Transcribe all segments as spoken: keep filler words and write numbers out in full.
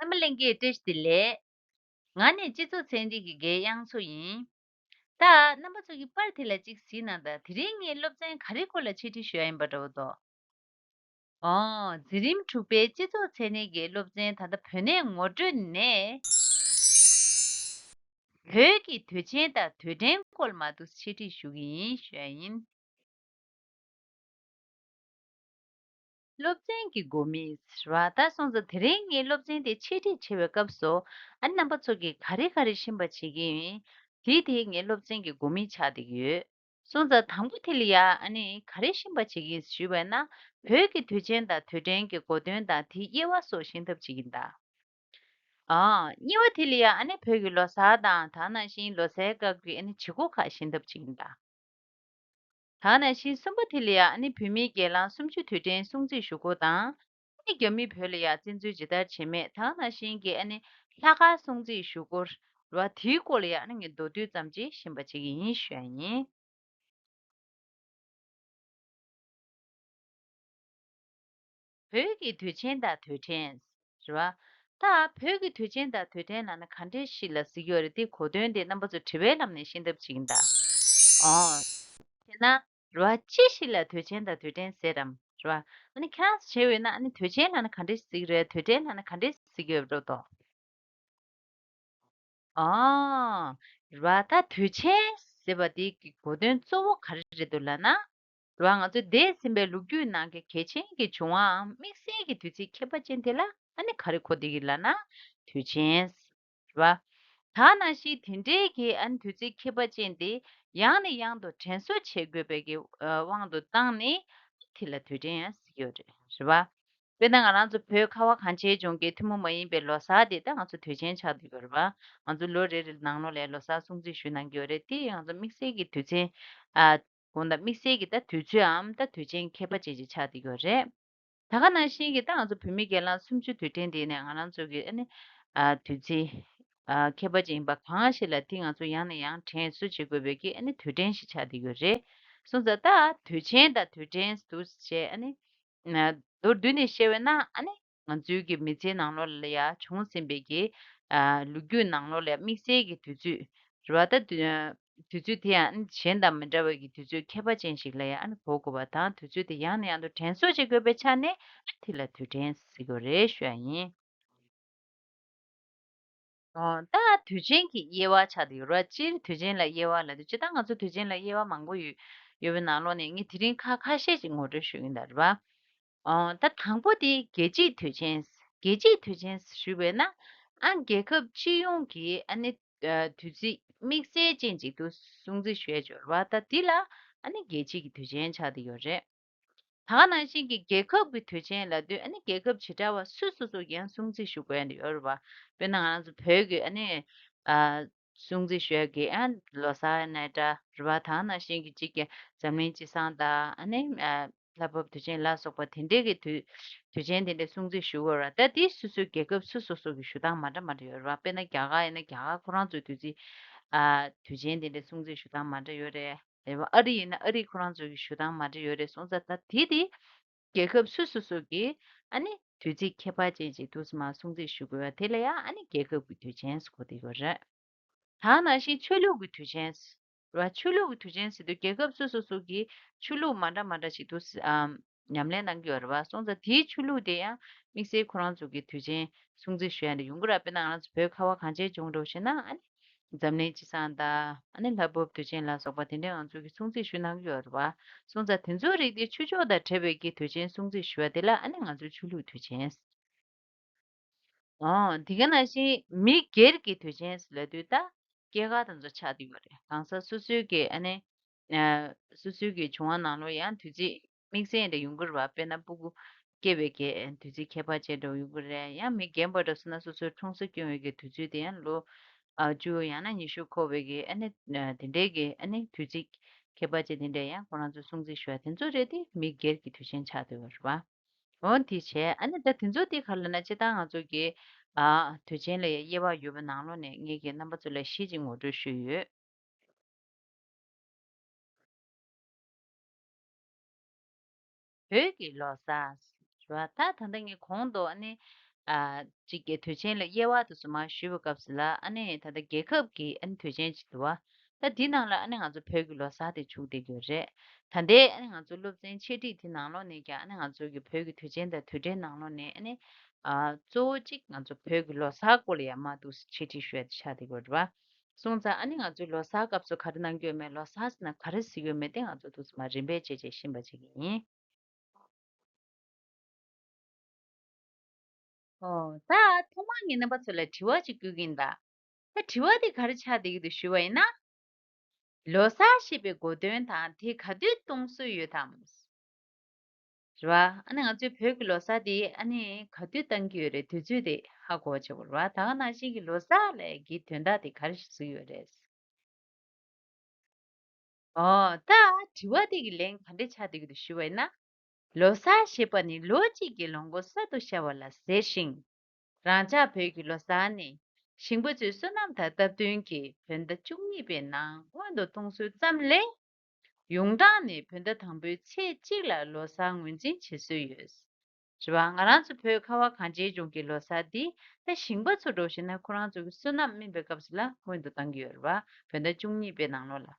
རྣམ་པ་ལྷན་རྒྱས་བཀྲ་ཤིས་བདེ་ལེགས། ང་ནི་སྤྱི་ཚོགས་ཚན་རིག་གི་དགེ་རྒན་དབྱངས་མཚོ་ཡིན། ད་རྣམ་པ་ཚོ་གིས་པར་དེ་ལ་གཅིག་གཟིགས་གནང་དང་། དེ་རིང་ངས་སློབ་ཚན་ག་རེའི་སྐོར་ལ་འཆད་ཁྲིད་ཞུ་ཡ་ཡིན་པ་འདྲ་བོ་འདུག། ཨོ། འཛིན་རིམ་དྲུག་པའི་སྤྱི་ཚོགས་ཚན་རིག་གི་སློབ་ཚན། ད་ལྟ་བོད་གནས་ངོ་སྤྲོད་ནས། བོད་ཀྱི་དུས་ཆེན་དང་དུས་དྲན་སྐོར་མ་གཏོགས་འཆད་ཁྲིད་ཞུ་གི་ཡིན་ཞུ་ཡ་ཡིན། སློབ་ཚན་གྱི་དགོས་དམིགས་རེད་བ། ད་སོང་ཙང་དེ་རིང་ངས་སློབ་ཚན་དེ་འཆད་ཁྲིད་བྱེད་པའི་སྐབས་སུ། ཨ་ནི་རྣམ་པ་ཚོ་གིས་ག་རེ་ག་རེ་ཤེས་པ་བྱེད་ཀྱི་ཡིན། དེ་དེ་ངའི་སློབ་ཚན་གྱི་དགོས་དམིགས་ཆགས་བསྡད་ཀྱི་ཡོད། སོང་ཙང་དང་པོ་དེ་ལ་ཡ་ཨ་ནི་ག་རེ་ཤེས་པ་བྱེད་ཀྱི་ཡིན་ཞུས་པས་ན། བོད་ཀྱི་དུས་ཆེན་དང་དུས་དྲན་གྱི་གོ་དོན་དང་དེའི་དབྱེ་བ་སོགས་ཤེས་ཐབས་བྱེད་ཀྱི་ཡིན་ད། ཨ། གཉིས་པ་དེ་ལ་ཡ་ཨ་ནི་བོད་ཀྱི་ལོ་གསར་དང་། དེ་ནང་བཞིན་ལོ་གསར་སྐབས་ཀྱི་ཨ་ནི་བྱེད་སྒོ་ཁག་ཤེས་ཐབས་བྱེད་ཀྱི་ཡིན་ད། དེ་ནང་བཞིན་གསུམ་པ་དེ་ལ་ཡ་ཨ་ནི་བོད་མིའི་སྒེར་ལངས་གསུམ་བཅུ་དུས་དྲན་སྲུང་བརྩི་ཞུ་སྒོ་དང་། ཨ་ནི་རྒྱ་མིས་བོད་ལ་ཡ་བཙན་འཛུལ་ཇི་ལྟར་བྱེད་མེད། དེ་ནང་བཞིན་གྱི་ཨ་ནི་ལྷག་དཀར་སྲུང་བརྩི་ཞུ་སྒོ་རེད་བ། དེའི་སྐོར་ལ་ཡ་ཨ་ནི་ངས་མདོར་བསྡུས་ཙམ་ཅིག་ཤེས་པ་བྱེད་ཀྱི་ཡིན་ཞུ་ཡ་ཡིན། བོད་ཀྱི་དུས་ཆེན་དང་དུས་དྲན་རེད་བ། ད་བོད་ཀྱི་དུས་ཆེན་དང་དུས་དྲན་ལབ་ན་ག་འདྲ་ཞིག་ལ་ཟེར་གྱི་ཡོད་རེད། དེ་གོ་དོན་དེ་རྣམ་པ་ཚོ་དྲི་བའི་ལམ་ནས་ཤེས་ཐབས་བྱེད་ཀྱི་ཡིན་ད། ཨོ། དེས་ན་རེད་བ། ཅི་ཞིག་ལ་དུས་ཆེན་དང་དུས་དྲན་ཟེར་རམ་རེད་བ། ཨ་ནི་ཁྱེད་རང་ཚོ་བྱས་ཡོད་ན། ཨ་ནི་དུས་ཆེན་ལབ་ན་ག་འདྲ་ཞིག་ཟེར་གྱི་རེད། དུས་དྲན་ལབ་ན་ག་འདྲ་ཞིག་ཟེར་གྱི་ཡོད་འགྲོ་འདུག། ཨ། རེད་བ། ད་དུས་ཆེན་ཟེར་བ་དེ་གི་གོ་དོན་གཙོ་བོ་ག་རེ་རེད་འདུག་ལབ་ན། རེད་བ། ང་ཚོ་འདས་ཟིན་པའི་ལོ་རྒྱུས་ནང་གི་གལ་ཆེན་གྱི་བྱུང་བའམ་དམིགས་བསལ་གྱི་དུས་ཚིགས་ཁྱད་པར་ཅན་དེ་ལ་ཨ་ནི་ག་རེ་གོ་བསྡད་ཀྱི་ལབ་ན་དུས་ཆེན་རེད་བ། དེ་ནང་བཞིན་དེ་འདྲའི་གི་ཨ་ནི་དུས་ཚིགས་ཁྱད་པར་ཅན་དེ་ཡང་ནས་ཡང་དུ་དྲན་གསོ་བྱེད་དགོས་པའི་གི་ཨ་དབང་དུ་བཏང་ནས་དེ་ལ་དུས་དྲན་ཟེར་གྱི་ཡོད་རེད། རེད་བ། དཔེར་ན་ང་རང་ཚོ་བོད་ཁ་བ་གངས་ཅན་ལྗོངས་ཀྱི་ཐུན་མོང་མ་ཡིན་པའི་ལོ་གསར་དེ་ད་ང་ཚོ་དུས་ཆེན་ཆགས་བསྡད་ཡོད་རེད་བ། ང་ཚོ་ལོ་རེ་རེ་ནང་ལོགས་ལ་ལོ་གསར་སྲུང་བརྩི་ཞུ་གནང་གི་ཡོད་རེད། དེ་ང་ཚོ་དམིགས་བསལ་གྱི་དུས་ཆེན། ཨ། དགོངས་དག་དམིགས་བསལ་གྱི་ད་དུས་ཚོད་འམ་ད་དུས་ཆེན་ཁྱད་པར་ཅན་ཅིག་ཆགས་བསྡད་ཡོད་རེད། ད་ག་ནང་བཞིན་གྱི་ད་ང་ཚོ་བོད་མི་སྒེར་ལངས་གསུམ་བཅུ་དུས་དྲན་དེ་ནས་ང་རང་ཚོ་གི་ཨ་ནི། ཨ། དུས་ཚིགས། ཨ། ཁྱད་པར་ཅན་ཡིན་པ་གང་ཞིག་ལ་དེ་ང་ཚོ་ཡང་ནས་ཡང་དྲན་གསོ་བྱེད་དགོས་པའི་གི་ཨ་ནི་དུས་དྲན་ཞིག་ཆགས་བསྡད་ཡོད་རེད། སོང་ཙང་ད་དུས་ཆེན་དང་དུས་དྲན་དུ་བྱས་ཨ་ནི། ན། མདོར་བསྡུས་ནས་བཤད་པ་ན་ཨ་ནི་ང་ཚོའི་གི་མི་ཚེའི་ནང་ལོགས་ལ་ཡ་བྱུང་ཟིན་པའི་གི། ཨ། ལོ་རྒྱུས་ནང་ལོགས་ལ་དམིགས་བསལ་གྱི་དུས་ཚོད་རེད་བ། ད་དུས་དུས་ཚོད་དེ་ཡང་གཞན་དང་མི་འདྲ་བའི་གི་དུས་ཚོད་ཁྱད་པར་ཅན་ཞིག་ལ་ཡ་ཨ་ནི་གོ་དགོས་པ་དང་། དུས་ཚོད་དེ་ཡང་ནས་ཡང་དུ་དྲན་གསོ་བྱེད་དགོས་པའི་ཆ་ནས་ཨ་དེ་ལ་དུས་དྲན་ཟེར་དགོས་རེད་ཞུ་ཡ་ཡིན། ཨོ། ད་དུས་ཆེན་གྱི་དབྱེ་བ་ཆགས་བསྡད་ཡོད་རེད། སྤྱིར་དུས་ཆེན་ལ་དབྱེ་བ་ལབ་དུས། སྤྱིར་བཏང་ང་ཚོ་དུས་ཆེན་ལ་དབྱེ་བ་མང་པོ་ཡོད་ཡོད་པའི་ནང་ལོགས་ནས་ངས་དེ་རིང་ཁ་ཁ་ཤས་ཤིག་ངོ་སྤྲོད་ཞུ་གི་ཡིན་ད། རེད་བ། ཨོ། ད་དང་པོ་དེ་རྒྱལ་སྤྱིའི་དུས་ཆེན། རྒྱལ་སྤྱིའི་དུས་ཆེན་ཞུས་པས་ན། ཨ། རྒྱལ་ཁབ་སྤྱི་ཡོངས་ཀྱི་ཨ་ནི། ཨ། དུས་ཚིགས་དམིགས་བསལ་ཅན་ཅིག་ཏུ་སྲུང་བརྩི་ཞུ་ཡ་ཅིག་ཡོད་རེད་བ། ད་དེ་ལ་ཨ་ནི་རྒྱལ་སྤྱི་གི་དུས་ཆེན་ཆགས་བསྡད་ཡོད་རེད། ད་ག་ནང་བཞིན་གྱི་རྒྱལ་ཁབ་ཀྱི་དུས་ཆེན་ལབ་དུས་ཨ་ནི་རྒྱལ་ཁབ་བྱེ་བྲག་པ་སུ་སོ་སོ་གིས་ཡང་སྲུང་བརྩི་ཞུ་དགོས་ཡ་ཡོད་རེད་བ། དཔེར་ན་ང་རང་ཚོ་བོད་ཀྱི་ཨ་ནི། ཨ། སྲུང་བརྩི་ཞུ་ཡ་གི་ཨ་ལོ་གསར་ནས་འདྲ་རེད་བ། ད་ག་ནང་བཞིན་གྱི་གཅིག་གི་འཛམ་གླིང་སྤྱི་བསང་དང་ཨ་ནི། ཨ། ལྷ་བབས་དུས་ཆེན་ལ་སོགས་པ་དེ་འདྲའི་གི་དུས་དུས་ཆེན་དེ་འདྲ་སྲུང་བརྩི་ཞུ་དགོས་རེད་བ། ད་དེ་སོ་སོའི་རྒྱལ་ཁབ་སོ་སོ་སོ་གི་ཞུ་སྟངས་མ་འདྲ་མ་འདྲ་ཡོད་རེད་བ། དཔེར་ན་རྒྱ་གར་ཡིན་ན་རྒྱ་གར་ཁོ་རང་ཚོའི་དུས་ཚིགས། ཨ། དུས་ཆེན་དེ་འདྲ་སྲུང་བརྩི་ཞུ་སྟངས་མ་འདྲ་ཡོད་རེད། རེད་བ། ཨ་རི་ཡིན་ན་ཨ་རི་ཁོ་རང་ཚོ་གི་ཞུ་སྟངས་མ་འདྲ་ཡོད་རེད། སོང་ཙང་ད་དེ་དེ་རྒྱལ་ཁབ་སོ་སོ་སོ་གི་ཨ་ནི་དུས་ཚིགས་ཁྱད་པར་ཅན་ཅིག་ཏུ་མ་སྲུང་བརྩི་ཞུ་དགོས་པ་དེ་ལ་ཡང་ཨ་ནི་རྒྱལ་ཁབ་ཀྱི་དུས་ཆེན་ཟེར་གོ་བསྡད་ཡོད་རེད། ད་ནང་བཞིན་ཆོས་ལུགས་ཀྱི་དུས་ཆེན་རེད་བ། ཆོས་ལུགས་ཀྱི་དུས་ཆེན་ཟེར་དུས་རྒྱལ་ཁབ་སོ་སོ་སོ་གི་ཆོས་ལུགས་མ་འདྲ་མ་འདྲ་ཞིག་ཏུ་ཨམ་ཉམས་ལེན་གནང་གི་ཡོད་རེད་བ། སོང་ཙང་དེའི་ཆོས་ལུགས་དེ་ཡང་དམིགས་བསལ་ཁོ་རང་ཚོ་གི་དུས་ཆེན་སྲུང་བརྩི་ཞུ་ཡ་འདྲ་ཡོང་གི་རེད་བ། དཔེར་ན་ང་རང་ཚོ་བོད་ཁ་བ་གངས་ཅན་ལྗོངས་འདྲ་བོ་བྱས་ན་ཨ་ནི། འཛམ་གླིང་སྤྱི་བསང་དང་ཨ་ནི་ལྷ་བབས་དུས་ཆེན་ལ་སོགས་པ་དེ་འདྲ་ང་ཚོ་གིས་སྲུང་བརྩི་ཞུ་གནང་གི་ཡོད་རེད་བ། སོང་ཙང་དེ་ཚོའི་རིགས་དེ་ཆོས་ཕྱོགས་དང་འབྲེལ་བའི་གི་དུས་ཆེན་སྲུང་བརྩི་ཞུ་བ་དེ་ལ་ཨ་ནི་ང་ཚོའི་ཆོས་ལུགས་དུས་ཆེན། ཨོ། དེ་ག་ནང་བཞིན་མི་སྒེར་གྱི་དུས་ཆེན་ལབ་དུས་ད་སྐྱེས་སྐར་དང་ཚོ་ཆགས་བསྡད་ཡོད་རེད། གང་ཟག་སོ་སོའི་གི་ཨ་ནི། ཨ། སོ་སོའི་གི་བྱུང་བ་ནང་ལོགས་ཡང་དུས་ཚིགས་དམིགས་བསལ་འདྲ་ཡོང་གི་རེད་བ། དཔེར་ན་སྤུ་གུ་སྐྱེ་བའི་གི་དུས་ཚིགས་ཁྱད་པར་ཅན་འདྲ་ཡོང་གི་རེད། ཡང་མི་རྒན་པ་འདྲ་སོང་ན་སོ་སོའི་འཁྲུངས་ས་སྐྱོང་བའི་གི་དུས་ཚོད་དེ་ཡང་ལོ། ཨ། བཅུ་ཡང་ན་ཉི་ཤུ་འཁོར་བའི་གི་ཨ་ནི། ཨ། དེ་འདྲའི་གི་ཨ་ནི་དུས་ཚིགས་ཁྱད་པར་ཅན་དེ་འདྲ་ཡང་ཁོ་རང་ཚོ་སྲུང་བརྩི་ཞུ་བ་དེ་ཚོ་རེད། དེ་མི་སྒེར་གྱི་དུས་ཆེན་ཆགས་བསྡད་ཡོད་རེད་བ། འོ་དེ་བྱས་ཨ་ནི་ད་དེ་ཚོ་དེ་ག་རེ་ལབ་ན་སྤྱིར་བཏང་ང་ཚོ་གི། ཨ། དུས་ཆེན་ལ་ཡ་དབྱེ་བ་ཡོད་པའི་ནང་ལོགས་ནས་ངེད་ཀྱིས་རྣམ་པ་ཚོ་ལ་ཞིབ་ཅིག་ངོ་སྤྲོད་ཞུས་ཡོད། བོད་ཀྱི་ལོ་གསར་རེད་བ། ད་ད་ལྟ་ངས་གོང་དུ་ཨ་ནི། ཨ་གཅིག་གི་དུས་ཆེན་ལ་དབྱེ་བ་དེ་ཚོ་མར་ཞུས་པའི་སྐབས་སུ་ལ་ཨ་ནི་ད་ལྟ་རྒྱལ་ཁབ་ཀྱི་ཨ་ནི་དུས་ཆེན་ཅིག་འདུག་བ། ད་འདི་ནང་ལ་ཨ་ནི་ང་ཚོ་བོད་ཀྱི་ལོ་གསར་དེ་བཅུག་བསྡད་ཀྱི་ཡོད་རེད། ད་ལྟའི་ཨ་ནི་ང་ཚོ་སློབ་ཚན་འཆད་ཁྲིད་དེ་ནང་ལོགས་ནས་ཀྱང་ཨ་ནི་ང་ཚོ་གི་བོད་ཀྱི་དུས་ཆེན་དང་དུས་དྲན་ནང་ལོགས་ནས་ཨ་ནི་ཨ་གཙོ་བོ་གཅིག་ང་ཚོ་བོད་ཀྱི་ལོ་གསར་སྐོར་ལ་ཡང་མར་འདུག་སེ་འཆད་ཁྲིད་ཞུ་ཡ་དེ་ཆགས་བསྡད་ཀྱི་ཡོད་རེད་བ། སོང་ཙང་ཨ་ནི་ང་ཚོའི་ལོ་གསར་སྐབས་སུ་ག་རེ་གནང་གི་ཡོད་མེད། ལོ་གསར་ཟེར་ན་ག་རེ་ཟེར་གྱི་ཡོད་མེད་དེ་ང་ཚོ་འདུག་སེ་མར་རིམ་པས་བྱས་བྱས་ཤེས་པ་བྱེད་ཀྱི་ཡིན། ཨོ། ད་ཐོག་མར་ངས་རྣམ་པ་ཚོ་ལ་དྲི་བ་ཅིག་བསྐུལ་གྱི་ཡིན་ད། ད་དྲི་བ་དེ་ག་རེ་ཆགས་བསྡད་ཀྱི་འདུག་ཞུས་པ་ཡིན་ན། ལོ་གསར་ཞེས་པའི་གོ་དོན་དང་དེ་ག་དུས་གཏོང་སྲོལ་ཡོད་དམ། རེད་བ། ཨ་ནི་ང་ཚོའི་བོད་ཀྱི་ལོ་གསར་དེ་ཨ་ནི་ག་དུས་གཏོང་གི་ཡོད་རེད། དུས་ཚོད་དེ་ཧ་གོ་བ་བྱེད་དགོས་རེད་བ། ད་ག་ནང་བཞིན་གྱི་ལོ་གསར་ལབ་ཡག་གི་དོན་དག་དེ་ག་རེ་ཞིག་བཟོ་གི་ཡོད་རེད། ཨོ། ད་དྲི་བ་དེ་གི་ལན་ག་འདྲ་ཆགས་བསྡད་ཀྱི་འདུག་ཞུས་པ་ཡིན་ན། ལོ་གསར་ཞེས་པ་ནི་ལོ་གཅིག་གི་ལོ་མགོ་གསར་དུ་ཤར་བ་ལ་ཟེར་ཞིང་། རང་ཅག་བོད་ཀྱི་ལོ་གསར་ནི་ཞིང་པ་ཚོའི་བསོད་ནམས་དང་སྟབས་བསྟུན་གྱིས་བོད་ཟླ་བཅུ་གཉིས་པའི་ནང་སྔོན་དུ་གཏོང་སྲོལ་ཙམ་ལས། ཡོངས་གྲགས་ནི་བོད་ཟླ་དང་པོའི་ཚེས་གཅིག་ལ་ལོ་གསར་ངོས་འཛིན་བྱེད་སྲོལ་ཡོད། རེད་བ། ང་རང་ཚོ་བོད་ཁ་བ་གངས་ཅན་ལྗོངས་ཀྱི་ལོ་གསར་འདི་ད་ཞིང་པ་ཚོ་འགྲོ་བཞིན་ན་ཁོ་རང་ཚོ་གི་བསོད་ནམས་སྨིན་པའི་སྐབས་སུ་ལ་སྔོན་དུ་བཏང་གི་ཡོད་རེད་བ། བོད་ཟླ་བཅུ་གཉིས་པའི་ནང་ལོགས་ལ།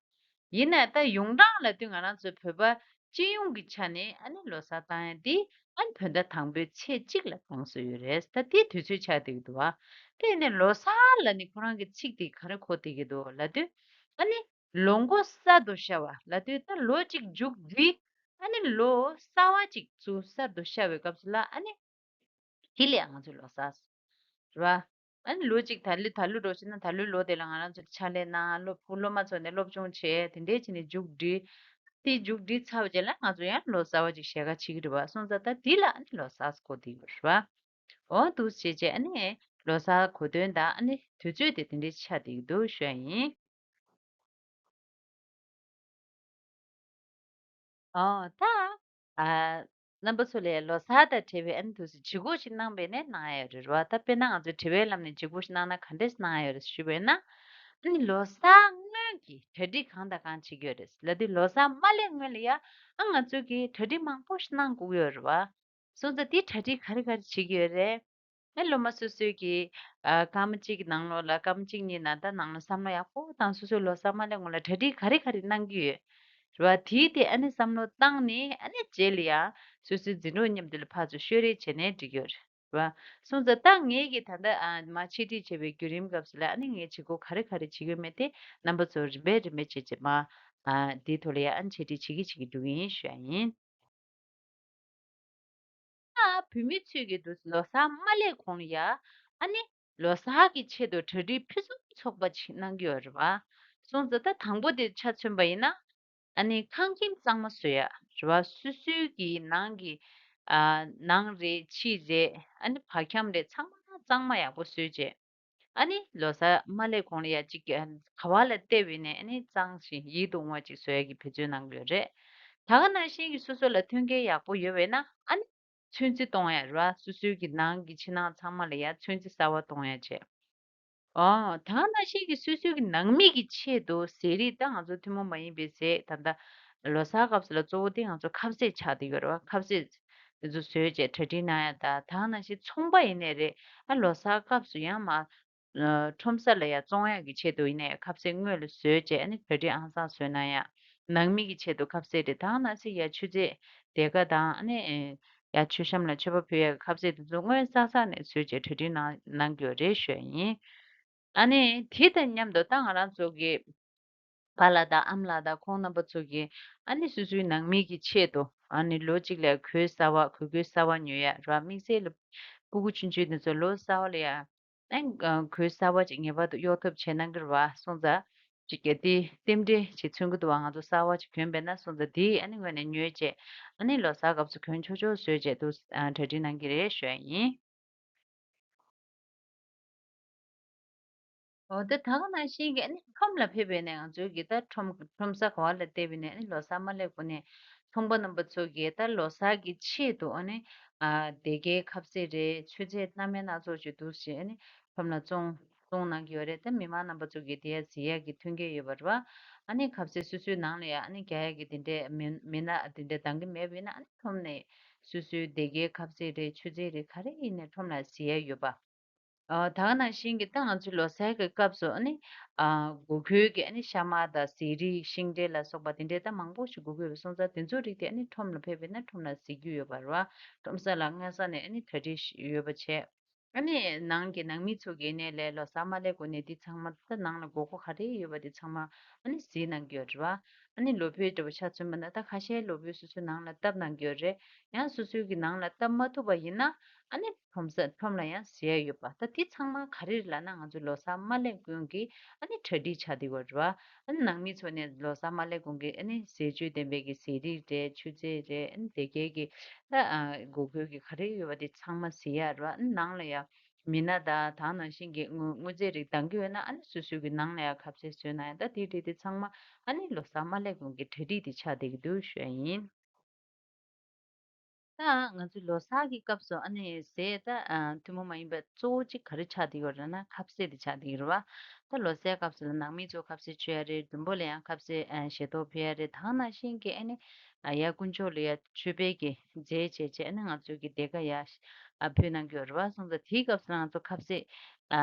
ཡིན་ནའི་ད་ཡོངས་གྲགས་ལབ་དུས་ང་རང་ཚོ་བོད་པ་སྤྱི་ཡོངས་ཀྱི་ཆ་ནས་ཨ་ནི་ལོ་གསར་བཏང་ཡ་འདི་ཨ་ནི་བོད་ཟླ་དང་པོའི་ཚེས་གཅིག་ལ་གཏོང་སྲོལ་ཡོད་རེད། ད་དེ་དུས་ཚོད་ཆགས་བསྡད་ཀྱི་འདུག་བ། དེ་ནས་ལོ་གསར་ལབ་ནས་ཁོ་རང་གི་ཚིག་དེ་ག་རེ་གོ་བསྡད་ཀྱི་འདུག་ལབ་དུས། ཨ་ནི་ལོ་མགོ་གསར་དུ་ཤར་བ་ལབ་དུས་ད་ལོ་གཅིག་མཇུག་བསྒྲིལ། ཨ་ནི་ལོ་གསར་བ་གཅིག་ཚུར་གསར་དུ་ཤར་བའི་སྐབས་སུ་ལ་ཨ་ནི་དེ་ལ་ཡང་ང་ཚོས་ལོ་གསར་ཟེར་བ། ཨ་ནི་ལོ་གཅིག་ད་ལོ་ད་ལོ་འགྲོ་ཕྱིན་ན་ད་ལོའི་ལོ་དེ་ལ་ང་རང་ཚོས་ཕྱག་ལས་གནང་། སློབ་ཕྲུག་སློབ་མ་ཚོ་ནས་སློབ་སྦྱོང་བྱས། དེ་འདྲས་བྱས་ནས་མཇུག་བསྒྲིལ། དེ་མཇུག་བསྒྲིལ་ཚར་བའི་རྗེས་ལ་ང་ཚོ་ཡང་ལོ་གསར་བ་ཅིག་ཞལ་ཁ་ཕྱེ་གི་རེད་བ། སོང་ཙང་ད་དེ་ལ་ཨ་ནི་ལོ་གསར་ཟེར་གོ་བསྡད་ཡོད་རེད་བ། འོ་འདུག་སེ་བྱས་བྱས་ཨ་ནི་ལོ་གསར་གོ་དོན་དང་ཨ་ནི་དུས་ཚོད་དེ་དེ་འདྲས་ཆགས་བསྡད་ཀྱི་འདུག་ཞུ་ཡ་ཡིན། ཨོ་ད། ཨ། རྣམ་པ་ཚོ་ལ་ལོ་གསར་དང་འབྲེལ་བའི་ཨ་ནི་དུས་སུ་བྱེད་སྒོ་ཞིག་གནང་བས་ནས་གནང་ཡ་ཡོད་རེད་བ། ད་དཔེར་ན་ང་ཚོས་དྲི་བའི་ལམ་ནས་བྱེད་སྒོ་ཞིག་གནང་ན་ག་འདྲས་གནང་ཡ་ཡོད་རེད་ཞུས་པས་ན། ཨ་ནི་ལོ་གསར་སྔོན་གྱི་གྲ་སྒྲིག་གང་དང་གང་བྱེད་ཀྱི་ཡོད་རེད་ལབ་དུས་ལོ་གསར་མ་སླེབས་སྔོན་ལ་ཡ་ཨ་ང་ཚོ་གིས་གྲ་སྒྲིག་མང་པོ་ཞིག་གནང་དགོས་ཀྱི་ཡོད་རེད་བ། སོང་ཙང་དེ་གྲ་སྒྲིག་ག་རེ་ག་རེ་བྱེད་ཀྱི་ཡོད་རེད། ཨ་སློབ་མ་སོ་སོའི་གི་ཨ་སྐར་མ་གཅིག་གི་ནང་ལོགས་ལ་སྐར་མ་གཅིག་གཉིས་ནང་ད་ནང་ལ་བསམ་བློ་ཡག་པོ་བཏང་། སོ་སོའི་ལོ་གསར་མ་སླེབས་སྔོན་ལ་གྲ་སྒྲིག་ག་རེ་ག་རེ་གནང་གི་ཡོད་རེད་བ། དེའི་དེ་ཨ་ནི་བསམ་བློ་བཏང་ནས་ཨ་ནི་རྗེས་ལ་ཡང་སོ་སོའི་འཛིན་གྲོགས་མཉམ་དུ་ལ་ཕར་ཚུར་ཤོད་རེས་བྱས་ནས་འགྲིག་གི་ཡོད་རེད་བ། སོང་ཙང་ད་ངས་གི་ད་ལྟ་ཨ་མ་འཆད་ཁྲིད་བྱས་པའི་བརྒྱུད་རིམ་སྐབས་སུ་ལ་ཨ་ནི་ངས་བྱེད་སྒོ་ག་རེ་ག་རེ་བྱེད་ཀྱི་ཡོད་མེད་དེ་རྣམ་པ་ཚོར་རིམ་པས་རིམ་པས་བྱས་བྱས་མ་ཨ་དེའི་ཐོག་ལ་ཡང་ཨ་ནི་འཆད་ཁྲིད་བྱེད་ཀྱི་བྱེད་ཀྱི་འགྲོ་གི་ཡིན་ཞུ་ཡ་ཡིན། ད་བོད་མི་ཚོས་ཀྱི་འདུག་ལོ་གསར་མ་སླེབས་གོང་ལ་ཡ། ཨ་ནི་ལོ་གསར་གྱི་ཆེད་དུ་གྲ་སྒྲིག་ཕུན་སུམ་ཚོགས་པ་ཞིག་གནང་གི་ཡོད་རེད་བ། སོང་ཙང་ད་དང་པོ་དེ་ཆ་མཚོན་པ་ཡིན་ན། ཨ་ནི་ཁང་ཁྱིམ་གཙང་མ་བཟོ་ཡ་རེད་བ། སོ་སོའི་གི་ནང་གི་ཨ་ནང་རེད་ཕྱི་རེད་ཨ་ནི་བར་ཁྱམས་རེད་ཚང་མ་གཙང་མ་ཡག་པོ་བཟོས་བྱས། ཨ་ནི་ལོ་གསར་མ་སླེབས་གོང་ལ་ཡ་གཅིག་གི་ཨ་ག་བ་ལ་བལྟས་པས་ནས་ཨ་ནི་གཙང་ཞིང་ཡིད་དུ་འོང་བ་ཅིག་བཟོ་ཡ་གི་འབད་བརྩོན་གནང་གི་ཡོད་རེད། ད་ག་ནང་བཞིན་གྱི་སོ་སོ་ལ་མཐུན་རྐྱེན་ཡག་པོ་ཡོད་པས་ན་ཨ་ནི་ཚོན་རྩི་གཏོང་ཡ་རེད་བ། སོ་སོའི་གི་ནང་གི་ཕྱི་ནང་ཚང་མ་ལ་ཡ་ཚོན་རྩི་གསར་བ་གཏོང་ཡ་བྱས། ཨོ། ད་ག་ནང་བཞིན་གྱི་སོ་སོའི་གི་ནང་མི་གི་ཆེད་དུ་ཟས་རིགས་ད་ང་ཚོ་ཐུན་མོང་མ་ཡིན་པའི་ཟས་ད་ལྟ་ལོ་གསར་སྐབས་སུ་ལ་གཙོ་བོ་དེ་ང་ཚོ་ཁ་ཟས་ཆགས་བསྡད་ཡོད་རེད་བ། ཁ་ཟས་དེ་ཚོ་བཟོས་བྱས་གྲ་སྒྲིག་གནང་ཡ་ད་ད་ག་ནང་བཞིན་ཚོང་པ་ཡིན་ནའི་རེད། ཨ་ལོ་གསར་སྐབས་སུ་ཡང་མ། ཨ་ཁྲོམ་ས་ལ་ཡ་བཙོང་ཡག་གི་ཆེད་དུ་ཡིན་ནའི་ཁ་ཟས་སྔོན་ལ་བཟོས་བྱས་ཨ་ནི་གྲ་སྒྲིག་ཨང་གསར་བཟོས་གནང་ཡ། ནང་མི་གི་ཆེད་དུ་ཁ་ཟས་དེ་ད་ག་ནང་བཞིན་ཡ་མཆོད་རྫས་སྡེར་ཁ་དང་ཨ་ནི་ཡ་མཆོད་བཤམས་ལ་མཆོད་པ་ཕུལ་ཡག་གི་ཁ་ཟས་དེ་ཚོ་སྔོན་བསགས་བསགས་ནས་བཟོས་བྱས་གྲ་སྒྲིག་གནང་གནང་གི་ཡོད་རེད་ཞུ་ཡ་ཡིན། ཨ་ནི་དེ་དང་མཉམ་དུ་ད་ང་རང་ཚོ་གི་པཱ་ལགས་དང་ཨ་མ་ལགས་དང་ཁོང་རྣམ་པ་ཚོ་གིས་ཨ་ནི་སོ་སོའི་ནང་མི་གི་ཆེད་དུ་ཨ་ནི་ལོ་གཅིག་ལ་གོས་གསར་བ་གོས་གོས་གསར་བ་ཉོ་ཡ་ར། དམིགས་བསལ་ལ་སྤུ་གུ་ཆུང་ཆུང་དེ་ཚོ་ལོ་གསར་བ་ལ་ཡ་ཨ་ནི་གོས་གསར་བ་ཅིག་ངེས་པར་དུ་གཡོག་ཐབས་བྱེད་གནང་གི་རེད་བ། སོང་ཙང་ཅིག་གི་དེ་རྟེན་འབྲེལ་ཅིག་མཚོན་གི་འདུག་བ། ང་ཚོ་གསར་བ་ཅིག་གྱོན་པས་ན་སོང་ཙང་དེ་ཨ་ནི་ངོས་ནས་ཉོས་བྱས་ཨ་ནི་ལོ་གསར་སྐབས་སུ་གྱོན་ཆོག་ཆོག་བཟོས་བྱས་འདུག་ཨ་གྲ་སྒྲིག་གནང་གི་རེད་ཞུ་ཡ་ཡིན། འོ་དེ་ད་ག་ནང་བཞིན་གྱི་ཨ་ནི་ཁྲོམ་ལ་ཕེབས་པས་ནས་ང་ཚོའི་གི་ད་ཁྲོམ་ཁྲོམ་ས་ག་བ་ལ་བལྟས་པས་ནས་ཨ་ནི་ལོ་གསར་མ་སླེབས་གོང་ནས་ཚོང་པ་རྣམ་པ་ཚོ་གིས་ད་ལོ་གསར་གྱི་ཆེད་དུ་ཨ་ནི་ཨ་སྡེར་ཁའི་ཁ་ཟས་རེད་མཆོད་རྫས་སྣ་མིན་སྣ་ཚོགས་ཅིག་འདུག་ཞེས་ཨ་ནི་ཁྲོམ་ལ་བཙོང་བཙོང་གནང་གི་ཡོད་རེད། ད་མི་མང་རྣམ་པ་ཚོ་གིས་དེ་ཡ་གཟིགས་ཡ་གི་མཐུན་རྐྱེན་ཡོད་པ་རེད་བ། ཨ་ནི་ཁ་ཟས་སོ་སོའི་ནང་ལ་ཡང་ཨ་ནི་རྒྱག་ཡ་གི་དེ་འདྲས་མེད་མེད་ན་དེ་འདྲས་འདང་གི་མེད་པ་ཡིན་ན་ཨ་ནི་ཁྲོམ་ནས་སོ་སོའི་སྡེར་ཁའི་ཁ་ཟས་རེད་མཆོད་རྫས་རེད་ག་རེ་ཡིན་ནའི་ཁྲོམ་ལ་གཟིགས་ཡ་ཡོད་པ། ཨ་ད་ག་ནང་བཞིན་གྱི་ད་ང་ཚོའི་ལོ་གསར་གྱི་སྐབས་སུ་ཨ་ནི་ཨ་དགོས་མཁོའི་གི་ཨ་ནི་ཤ་མར་དང་ཟས་རིགས་ཤིང་འབྲས་ལ་སོགས་པ་དེ་འདྲས་ད་མང་པོ་ཞིག་དགོས་ཀྱི་ཡོད་པ་སོང་ཙང་དེ་ཚོ་རིགས་དེ་ཨ་ནི་ཁྲོམ་ལ་ཕེབས་པ་ཡིན་ན་ཁྲོམ་ལ་གཟིགས་རྒྱུ་ཡོད་པ་རེད་བ། ཁྲོམ་ས་ལ་སྔ་ས་ནས་ཨ་ནི་གྲ་སྒྲིག་ཡོད་པ་བྱས། ཨ་ནི་ནང་གི་ནང་མི་ཚོ་གིས་ནས་ལས་ལོ་གསར་མ་སླེབས་གོང་ནས་འདི་ཚང་མ་ད་ནང་ལ་དགོས་མཁོ་ག་རེ་ཡོད་པ་འདི་ཚང་མ་ཨ་ནི་གཟིགས་གནང་གི་ཡོད་རེད་བ། ཨ་ནི་ལོ་ཕུད་འདྲ་པོ་ཆ་མཚོན་པ་ན་ད་ཁ་ཤས་ལོ་ཕུད་སོ་སོའི་ནང་ལ་བཏབ་གནང་གི་ཡོད་རེད། ཡང་སོ་སོའི་གི་ནང་ལ་བཏབ་མ་ཐུབ་པ་ཡིན་ན་ཨ་ནི་ཁྲོམ་ས་ཁྲོམ་ལ་ཡང་གཟིགས་ཡ་ཡོད་པ་ད་འདི་ཚང་མ་ག་རེ་རེད་ལབ་ན་ང་ཚོ་ལོ་གསར་མ་སླེབས་གོང་གི་ཨ་ནི་གྲ་སྒྲིག་ཆགས་བསྡད་ཡོད་རེད་བ། ཨ་ནི་ནང་མི་ཚོ་ནས་ལོ་གསར་མ་སླེབས་གོང་གི་ཨ་ནི་ཟས་བཅུད་ལྡན་པའི་གི་ཟས་རིགས་རེད་མཆོད་རྫས་རེད་ཨ་ནི་སྡེར་ཁའི་གི་ད་ཨ་དགོས་མཁོའི་གི་ག་རེ་ཡོད་པ་དེ་ཚང་མ་གཟིགས་ཡ་རེད་བ། ཨ་ནི་ནང་ལ་ཡ་མི་སྣ་དང་ད་ག་ནང་བཞིན་གྱི་དངོས་དངོས་རྫས་རིགས་འདང་གི་ཡོད་ན་ཨ་ནི་སོ་སོའི་གི་ནང་ལ་ཡ་ཁ་ཟས་བཟོས་ན་ཡང་ད་དེའི་རིགས་དེ་ཚང་མ་ཨ་ནི་ལོ་གསར་མ་སླེབས་གོང་གི་གྲ་སྒྲིག་དེ་ཆགས་བསྡད་ཀྱི་འདུག་ཞུ་ཡ་ཡིན། ད་ང་ཚོའི་ལོ་གསར་གྱི་སྐབས་སུ་ཨ་ནི་ཟས་ད་ཨ་ཐུན་མོང་མ་ཡིན་པ་གཙོ་བོ་གཅིག་ག་རེ་ཆགས་བསྡད་ཡོད་རེད་ན་ཁ་ཟས་དེ་ཆགས་བསྡད་ཡོད་རེད་བ། ད་ལོ་གསར་སྐབས་སུ་ལ་ནང་མི་ཚོ་ཁ་ཟས་མཆོད་ཡ་རེད། མགྲོན་པོ་ལ་ཡང་ཁ་ཟས་ཨ་ཞལ་ཏོག་ཕུལ་ཡ་རེད། ད་ག་ནང་བཞིན་གྱི་ཨ་ནི་ཨ་ཡ་དཀོན་མཆོག་ལ་ཡ་མཆོད་པའི་གི་རྫས་བྱས་བྱས་ཨ་ནི་ང་ཚོའི་གི་སྡེར་ཁ་ཡ་ཨ་ཕུལ་གནང་གི་ཡོད་རེད་བ། སོང་ཙང་དེའི་སྐབས་སུ་ལ་ང་ཚོ་ཁ་ཟས་ཨ་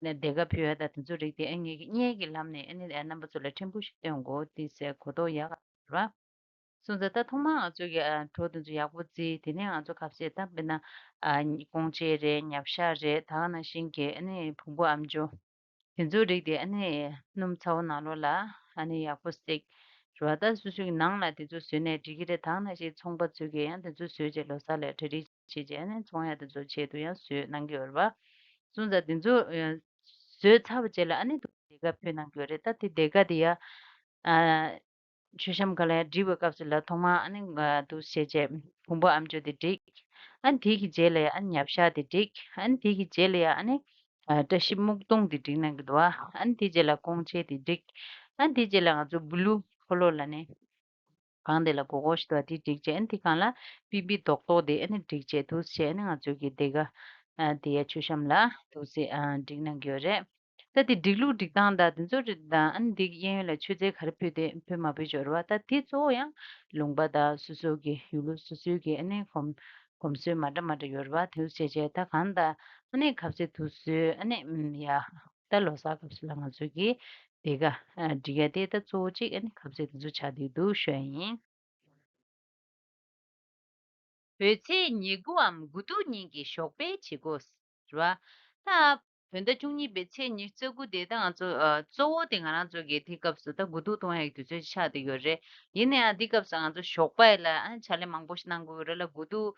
ནས་སྡེར་ཁ་ཕུལ་ཡ་ད་དེ་ཚོ་རིགས་དེ་ཨ་ངེད་ཀྱི་སྔོན་གྱི་ལམ་ནས་ཨ་ནི་ཨ་རྣམ་པ་ཚོ་ལ་ཕྲན་བུ་ཞིག་སྟོན་དགོས་དེ་ཟེར་གོ་རྟོགས་ཡག་ག་རེད་བ། སོང་ཙང་ད་ཐོག་མར་ང་ཚོ་གི་ཨ་གྲོ་དེ་ཚོ་ཡག་པོ་བརྫིས། དེ་ནས་ང་ཚོ་ཁ་ཟས་ད་དཔེར་ན་ཨ་ཀོང་ཆེ་རེད། ཉ་བཤའ་རེད། ད་ག་ནང་བཞིན་གྱི་ཨ་ནི་བོང་བུ་ཨ་མཆོག་དེ་ཚོའི་རིགས་དེ་ཨ་ནི་སྣུམ་ཚ་བོ་ནང་ལོགས་ལ་ཨ་ནི་ཡག་པོ་བསྲེགས་རེད་བ། ད་སོ་སོའི་ནང་ལ་དེ་ཚོ་བཟོས་ནས་འགྲིག་གི་རེད། ད་ག་ནང་བཞིན་ཚོང་པ་ཚོས་ཀྱིས་ཡང་དེ་ཚོ་བཟོས་རྗེས་ལོ་གསར་ལ་གྲ་སྒྲིག་བྱས་རྗེས་ཨ་ནི་ཚོང་ཡ་དེ་ཚོ་ཆེད་དུ་ཡང་བཟོས་གནང་གི་ཡོད་རེད་བ། སོང་ཙང་དེ་ཚོ་ཨ་བཟོས་ཚར་བ་རྗེས་ལ་ཨ་ནི་སྡེར་ཁ་ཕུལ་གནང་གི་ཡོད་རེད། ད་དེ་སྡེར་ཁ་དེ་ཡ་ཨ་མཆོད་བཤམས་སྒང་ལ་ཡ་སྒྲིག་པའི་སྐབས་སུ་ལ་ཐོག་མར་ཨ་ནི་ཨ་འདུག་བྱས་རྗེས་བོང་བུ་ཨ་མཆོག་དེ་བསྒྲིགས། ཨ་ནི་དེ་གི་རྗེས་ལ་ཡ་ཨ་ནི་ཉ་བཤའ་དེ་བསྒྲིགས། ཨ་ནི་དེ་གི་རྗེས་ལ་ཡ་ཨ་ནི་ཨ་བཀྲ་ཤིས་སྨུག་སྟོང་དེ་བསྒྲིགས་གནང་གི་འདུག་ཨ། ཨ་ནི་དེ་རྗེས་ལ་ཀོང་ཆེ་དེ་བསྒྲིགས། ཨ་ནི་དེ་རྗེས་ལ་ང་ཚོ་བུ་ལུ་འཁོར་ལོ་ལ་ནི་གང་དེ་ལ་སྒོར་སྒོར་ཞིག་འདུག་ཨ། དེ་བསྒྲིགས་རྗེས་ཨ་ནི་དེ་སྒང་ལ་པི་པི་རྡོག་རྡོག་དེ་ཨ་ནི་བསྒྲིགས་རྗེས་འདུག་བྱས་ཨ་ནི་ང་ཚོའི་གི་སྡེར་ཁ་ཨ་དེ་ཡ་མཆོད་བཤམས་ལ་འདུག་སེ་ཨ་བསྒྲིགས་གནང་གི་ཡོད་རེད། ད་དེ་སྒྲིག་ལུགས་སྒྲིག་སྟངས་དང་དེ་ཚོ་རེད། ད་ཨ་ནི་དེ་གི་གཡས་གཡོན་ལ་མཆོད་རྫས་ག་རེ་ཕུལ་ཏེ་ཕུལ་མ་ཕུལ་ཡོད་རེད་བ། ད་དེ་གཙོ་བོ་ཡང་ལུང་པ་དང་སོ་སོ་གི་ཡུལ་ལུང་སོ་སོའི་གི་ཨ་ནི་གོམས་གོམས་སྲོལ་མ་འདྲ་མ་འདྲ་ཡོད་རེད་བ། དེ་ཚོ་བྱས་བྱས་ད་གང་ལྟར་ཨ་ནི་ཁ་ཟས་དེ་ཚོ་བཟོས་ཨ་ནི་ཨམ་ཡ་ད་ལོ་གསར་སྐབས་སུ་ལ་ང་ཚོ་གི་སྡེར་ཁ་ཨ་སྒྲིག་ཡ་དེ་ད་གཙོ་བོ་གཅིག་ཨ་ནི་ཁ་ཟས་དེ་ཚོ་ཆགས་བསྡད་འདུག་ཞུ་ཡ་ཡིན། བོད་ཚེས་ཉེར་དགུའམ་དགུ་ཐུག་ཉིན་གྱི་ཞོགས་པའི་བྱེད་སྒོ་རེད་བ། ད་བོད་ཟླ་བཅུ་གཉིས་པའི་ཚེས་ཉི་ཤུ་རྩ་དགུ་དེ་ད་ང་ཚོ་ཨ་གཙོ་བོ་དེ་ང་རང་ཚོ་གི་དེ་སྐབས་སུ་ད་དགུ་ཐུག་གཏོང་ཡག་གི་དུས་ཚོད་ཆགས་བསྡད་ཡོད་རེད། ཡིན་ན་ཡང་དེ་སྐབས་སུ་ང་ཚོ་ཞོགས་པ་ཡི་ལ་ཨ་ཕྱག་ལས་མང་པོ་ཞིག་གནང་དགོས་ཡོད་རེད་ལ། དགུ་ཐུག་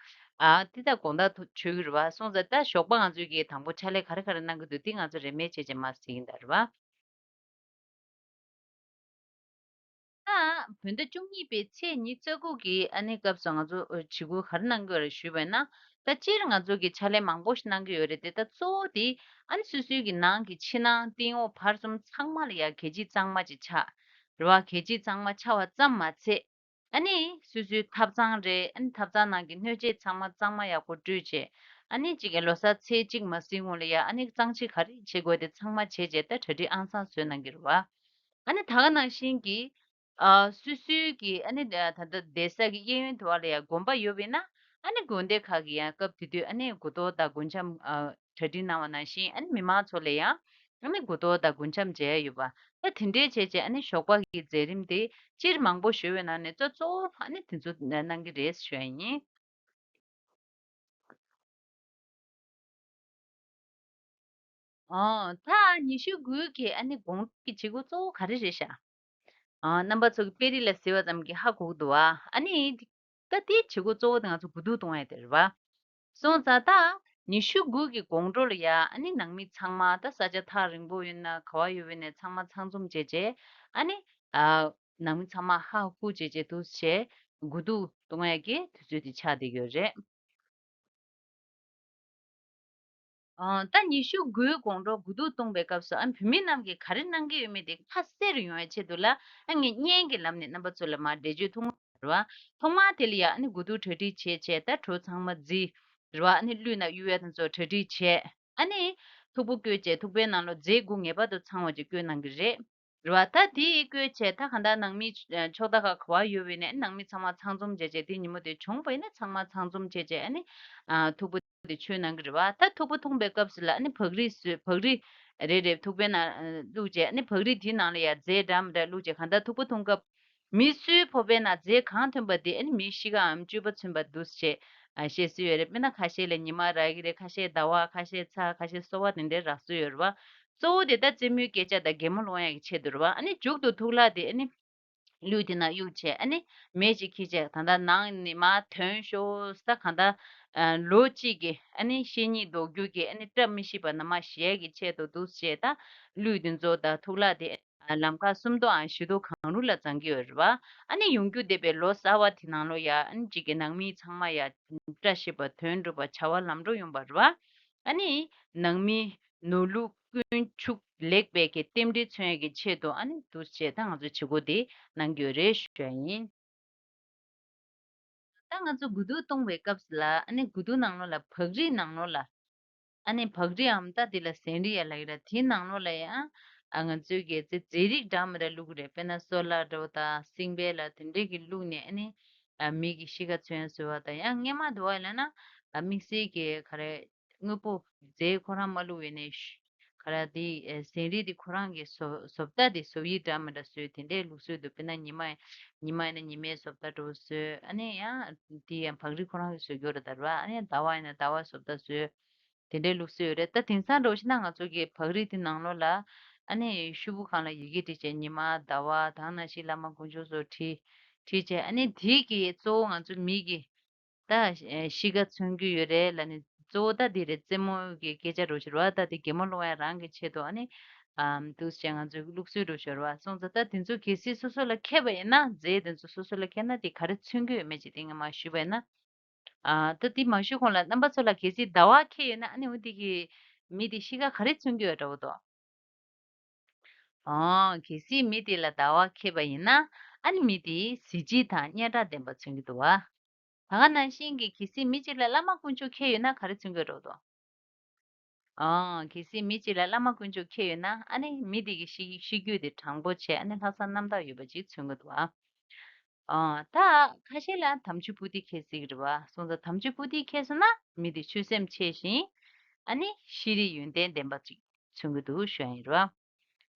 ཨ་དེ་ད་དགོང་དག་ཐུག་མཆོད་ཀྱི་རེད་བ། སོང་ཙང་ད་ཞོགས་པ་ང་ཚོ་གི་དང་པོ་ཕྱག་ལས་ག་རེ་ག་རེ་གནང་གི་འདུག་དེ་ང་ཚོ་རེ་མེད་བྱས་བྱས་མར་གཟིགས་ཡིན་ད་རེད་བ། ད་བོད་ཟླ་བཅུ་གཉིས་པའི་ཚེས་ཉི་ཤུ་རྩ་དགུ་གི་ཨ་ནི་སྐབས་སུ་ང་ཚོ་བྱེད་སྒོ་ག་རེ་གནང་གི་ཡོད་རེད་ཞུས་པ་ཡིན་ན། ད་སྤྱིར་ང་ཚོ་གི་ཕྱག་ལས་མང་པོ་ཞིག་གནང་གི་ཡོད་རེད་དེ། ད་གཙོ་བོ་དེ་ཨ་ནི་སོ་སོའི་གི་ནང་གི་ཕྱི་ནང་སྟེང་འོག་བར་གསུམ་ཚང་མ་ལ་ཡ་གད་ཕྱིས་གཙང་མ་ཅིག་ཆགས་རེད་བ། གད་ཕྱིས་གཙང་མ་ཆགས་པ་ཙམ་མ་ཚད། ཨ་ནི་སོ་སོའི་ཐབ་ཚང་རེད། ཨ་ནི་ཐབ་ཚང་ནང་གི་སྣོད་ཆས་ཚང་མ་གཙང་མ་ཡག་པོ་བཀྲུས་བྱས། ཨ་ནི་གཅིག་གི་ལོ་གསར་ཚེས་གཅིག་མ་ཟིན་སྔོན་ལ་ཡ་ཨ་ནི་གཙང་ཕྱིས་ག་རེ་བྱེད་དགོས་དེ་ཚང་མ་བྱས་བྱས་ད་གྲ་སྒྲིག་ཨང་སང་བཟོས་གནང་གི་རེད་བ། ཨ་ནི་ད་ག་ནང་བཞིན་གྱི་ཨ་སོ་སོའི་གི་ཨ་ནི་ད་ལྟ་བསྡད་ས་གི་གཡས་གཡོན་དེ་བ་ལ་ཡ་དགོན་པ་ཡོད་པ་ཡིན་ན། ཨ་ནི་དགོན་སྡེ་ཁག་གི་ཡང་སྐབས་དེ་དུས་ཨ་ནི་དགུ་གཏོར་དང་དགུ་འཆམ་ཨ་གྲ་སྒྲིག་གནང་བ་ནང་བཞིན་ཨ་ནི་མི་མང་ཚོ་ལ་ཡང་ཨ་ནི་དགུ་གཏོར་དང་དགུ་འཆམ་མཇལ་ཡ་ཡོད་པ། ད་དེ་འདྲའི་བྱས་བྱས་ཨ་ནི་ཞོགས་པ་གི་མཛད་རིམ་དེ་སྤྱིར་མང་པོ་ཞུ་བའི་ནང་ནས་གཙོ་གཙོ་བོ་ཨ་ནི་དེ་ཚོ་གནང་གི་རེད་ཞུ་ཡ་ཡིན། ཨོ། ད་ཉི་ཤུ་དགུའི་གི་ཨ་ནི་དགོང་དྲོ་གི་བྱེད་སྒོ་གཙོ་བོ་ག་རེ་རེད་ཤག་ཨ་རྣམ་པ་ཚོ་གི་དཔེ་རིས་ལ་གཟིགས་པ་ཙམ་གྱིས་ཧ་གོ་གི་འདུག་བ། ཨ་ནི་ད་དེའི་བྱེད་སྒོ་གཙོ་བོ་དེ་ང་ཚོ་དགུ་ཐུག་གཏོང་ཡ་དེ་རེད་བ། སོང་ཙང་ད་ཉི་ཤུ་དགུ་གི་དགོང་དྲོ་ལ་ཡ་ཨ་ནི་ནང་མི་ཚང་མ་ད་ས་ཆ་ཐག་རིང་པོ་ཡོད་ན་ག་བ་ཡོད་པ་ནས་ཚང་མ་ཚང་འཛོམས་བྱས་རྗེས་ཨ་ནི་ཨ་ནང་མི་ཚང་མ་ཧ་ཧུ་བྱས་རྗེས་འདུག་བྱས་དགུ་ཐུག་གཏོང་ཡ་གི་དུས་ཚོད་དེ་ཆགས་བསྡད་ཡོད་རེད། ཨ་ད་ཉི་ཤུ་དགུའི་དགོང་དྲོ་དགུ་ཐུག་གཏོང་བའི་སྐབས་སུ་ཨ་བོད་མི་རྣམས་ཀྱིས་ག་རེ་གནང་གི་ཡོད་མེད་དེ་ཁ་གསལ་རུ་ཡོང་བའི་ཆེད་དུ་ལ་ཨ་ངས་བརྙན་གྱི་ལམ་ནས་རྣམ་པ་ཚོ་ལ་མར་འགྲེལ་བརྗོད་ཐུང་ངུ་རེད་བ། ཐོག་མར་དེ་ལ་ཡ་ཨ་ནི་དགུ་ཐུག་གྲ་སྒྲིག་བྱས་བྱས་ད་གྲོ་ཚང་མ་བརྫིས་རེད་བ། ཨ་ནི་བླུད་ནས་གཡུག་ཡ་དེ་ཚོ་གྲ་སྒྲིག་བྱས། ཨ་ནི་ཐུག་པ་བཀོད་བྱས་ཐུག་པའི་ནང་ལོགས་རྫས་དགུ་ངེས་པར་དུ་ཚང་བ་ཅིག་བཀོད་གནང་གི་རེད། རེད་བ། ད་དེ་བཀོལ་བྱས་ད་གང་ལྟར་ནང་མི་ཕྱོགས་མཐའ་ཁག་ག་བ་ཡོད་པ་ཡིན་ནའི་ནང་མི་ཚང་མ་ཚང་འཛོམས་བྱས་བྱས་དེ་ཉིན་མོ་དེ་བྱུང་བ་ཡིན་ན་ཚང་མ་ཚང་འཛོམས་བྱས་བྱས་ཨ་ནི་ཐུག་པ་དེ་མཆོད་གནང་གི་རེད་བ། ད་ཐུག་པ་འཐུང་པའི་སྐབས་སུ་ལ་ཨ་ནི་བག་རིལ་བཟོས། བག་རིལ་རེ་རེ་ཐུག་པའི་ནང་བླུགས་བྱས་ཨ་ནི་བག་རིལ་དེའི་ནང་ལ་ཡ་རྫས་འདྲ་མི་འདྲ་བླུགས་བྱས་གང་ལྟར་ཐུག་པ་འཐུང་སྐབས། མི་སུའི་ཕོར་པའི་ནང་རྫས་གང་ཐོན་པ་དེ་ཨ་ནི་མིའི་གཤིས་ཀའམ་སྤྱོད་པ་མཚོན་པ་འདུག་སེ་བཤད་སྲོལ་ཡོད་རེད། དཔེར་ན་ཁ་ཤས་ལ་ཉི་མ་རག་གི་རེད། ཁ་ཤས་ཟླ་བ། ཁ་ཤས་ཚྭ། ཁ་ཤས་སོལ་བ་དེ་འདྲའི་རག་སྲོལ་ཡོད་རེད་བ། གཙོ་བོ་དེ་ད་རྩེད་མོའི་སྐད་ཆ་དང་གད་མོ་སློང་ཡག་གི་ཆེད་དུ་རེད་བ། ཨ་ནི་མཇུག་ཏུ་ཐུག་ལྷག་དེ་ཨ་ནི་གླུད་དེ་ནང་གཡུགས་བྱས་ཨ་ནི་མེ་ཅིག་ཁྱེར་བྱས་ད་ལྟ་ནང་ནས་མར་ཐོན་ཤོག་ཟེར། གང་ལྟར་ལོ་གཅིག་གི་ཨ་ནི་བཤེས་གཉེན་ལྡོག་རྒྱུ་གི་ཨ་ནི་བཀྲ་མི་ཤིས་པ་རྣམས་མར་ཞི་ཡག་གི་ཆེད་དུ་འདུག་སེ་བྱས། ད་གླུད་དེ་ཚོ་དང་ཐུག་ལྷག་དེ་ལམ་ཁ་སུམ་མདོའམ་བཞི་མདོ་གང་རུང་ལ་བརྫང་གི་ཡོད་རེད་བ། ཨ་ནི་ཡོང་རྒྱུ་བསྡད་པའི་ལོ་གསར་བ་དེ་ནང་ལོ་ཡ་ཨ་ནི་གཅིག་གི་ནང་མི་ཚང་མ་ཡ་བཀྲ་ཤིས་པ་དོན་འགྲུབ་པ་བྱ་བ་ལམ་འགྲོ་ཡོང་བ་རེད་བ། ཨ་ནི་ནང་མི་ནོར་ལུག་ཀུན་ཕྱུགས་ལེགས་པའི་གི་རྟེན་འབྲེལ་མཚོན་ཡས་ཀྱི་ཆེད་དུ་ཨ་ནི་འདུག་སེ་བྱས་ད་ང་ཚོ་བྱེད་སྒོ་དེ་གནང་གི་ཡོད་རེད་ཞུ་ཡ་ཡིན། ད་ང་ཚོ་དགུ་ཐུག་གཏོང་བའི་སྐབས་སུ་ལ་ཨ་ནི་དགུ་ཐུག་ནང་ལོགས་ལ་བག་རིལ་ནང་ལོགས་ལ་ཨ་ནི་བག་རིལ་འམ་ད་དེ་ལ་ཟན་རིལ་ཡ་ལབ་ཀྱི་རེད། དེའི་ནང་ལོགས་ལ་ཡང་ཨ་ང་ཚོའི་གི་རྫས་རྫས་རིགས་འདྲ་མི་འདྲ་བླུགས་ཀྱི་རེད། དཔེར་ན་སོལ་ལ་འདྲ་བོ་དང་སྲིང་བལ་ལ་དེ་འདྲས་ཀྱི་བླུགས་ནས་ཨ་ནི་ཨ་མི་གི་གཤིས་ཀ་མཚོན་ཡ་བཟོ་བ་དང་ཡང་སྔས་མ་དུ་བ་ལབ་ན་ཨ་དམིགས་བསལ་གྱི་ག་རེ། དངོས་པོ་རྫས་ཁོ་རང་མ་བླུགས་པ་ཡིན་ནའི་ཤ- ག་རེ་དེ་ཨེ་ཟན་རིལ་དེ་ཁོ་རང་གི་བཟོ་བཟོ་ལྟ་དེ་བཟོ་ཡིག་འདྲ་མི་འདྲ་བཟོས་དེ་འདྲའི་ལུགས་སྲོལ་འདུག་དཔེར་ན་ཉི་མ་ཉི་མ་ཡིན་ན་ཉི་མའི་བཟོ་ལྟ་འདྲ་བོ་བཟོས། ཨ་ནི་ཡང་དེ་ཡང་བག་རིལ་ཁོ་རང་གི་བཟོ་རྒྱུ་རེད་ད་ར་བ། ཨ་ནི་ཟླ་བ་ཡིན་ན་ཟླ་བའི་བཟོ་ལྟ་བཟོས། དེ་འདྲའི་ལུགས་སྲོལ་ཡོད་རེད། ད་དེང་སང་འདྲ་བོ་བྱས་ན་ང་ཚོ་གི་བག་རིལ་དེ་ནང་ལོགས་ལ་ཨ་ནི་ཤོག་བུ་སྒང་ལ་ཡི་གེ་བྲིས་བྱས་ཉི་མ་ཟླ་བ་དེ་ནང་བཞིན་བླ་མ་དཀོན་མཆོག་སོགས་བྲིས་བྲིས་བྱས་ཨ་ནི་དེ་གི་གཙོ་བོ་ང་ཚོ་མི་གི་ད་ཨེ་གཤིས་ཀ་མཚོན་རྒྱུ་ཡོད་རེད་ལབ་ནས་གཙོ་བོ་ད་དེ་རེད། རྩེད་མོ་གི་སྐད་ཆ་འདྲ་བོ་ཞིག་རེད་བ། ད་དེ་གད་མོ་སློང་ཡ་རང་གི་ཆེད་དུ་ཨ་ནི་ཨམ་འདུག་སེ་ང་ཚོའི་ལུགས་སྲོལ་འདྲ་བོ་ཞིག་རེད་བ། སོང་ཙང་ད་དེ་ཚོ་གལ་སྲིད་སོ་སོ་ལ་ཁེལ་བ་ཡིན་ན་རྫས་དེ་ཚོ་སོ་སོ་ལ་ཁེལ་ན་དེ་ག་རེ་མཚོན་གྱི་ཡོད་མེད་ཅིག་དེ་ངས་མར་ཞུས་པ་ཡིན་ན། ཨ་ད་དེ་མ་ཞུས་གོང་ལ་རྣམ་པ་ཚོ་ལ་གལ་སྲིད་ཟླ་བ་ཁེལ་ཡོད་ན་ཨ་ནི་འོ་དེ་གི་མི་དེ་གཤིས་ཀ་ག་རེ་མཚོན་གྱི་ཡོད་འདྲ་བོ་འདུག་ཨང་། གལ་སྲིད་མི་དེ་ལ་ཟླ་བ་ཁེལ་བ་ཡིན་ན་ཨ་ནི་མི་དེ་གཟི་བརྗིད་དང་སྙན་གྲགས་ལྡན་པ་མཚོན་གྱི་འདུག་བ། ད་ག་ནང་བཞིན་གྱི་གལ་སྲིད་མི་གཅིག་ལ་བླ་མ་དཀོན་མཆོག་ཁེལ་ཡོད་ན་ག་རེ་མཚོན་གྱི་འདྲ་བོ་འདུག་ཨང་། གལ་སྲིད་མི་གཅིག་ལ་བླ་མ་དཀོན་མཆོག་ཁེལ་ཡོད་ན་ཨ་ནི་མི་དེ་གི་གཤིས་གཤིས་རྒྱུད་དེ་དྲང་པོ་བྱས་ཨ་ནི་ལྷག་བསམ་རྣམ་དག་ཡོད་པ་ཅིག་མཚོན་གྱི་འདུག་བ། ཨང་། ད་ཁ་ཤས་ལ་དམ་ཆོས་པུ་ཏི་ཁེལ་སྲིད་ཀྱི་རེད་བ། སོང་ཙང་དམ་ཆོས་པུ་ཏི་ཁེལ་སོང་ན་མི་དེ་ཆོས་སེམས་ཆེ་ཞིང་ཨ་ནི་ཤེས་རིག་ཡོན་ཏན་ལྡན་པ་ཅིག་མཚོན་གྱི་འདུག་ཞུ་ཡ་ཡིན་རེད་བ།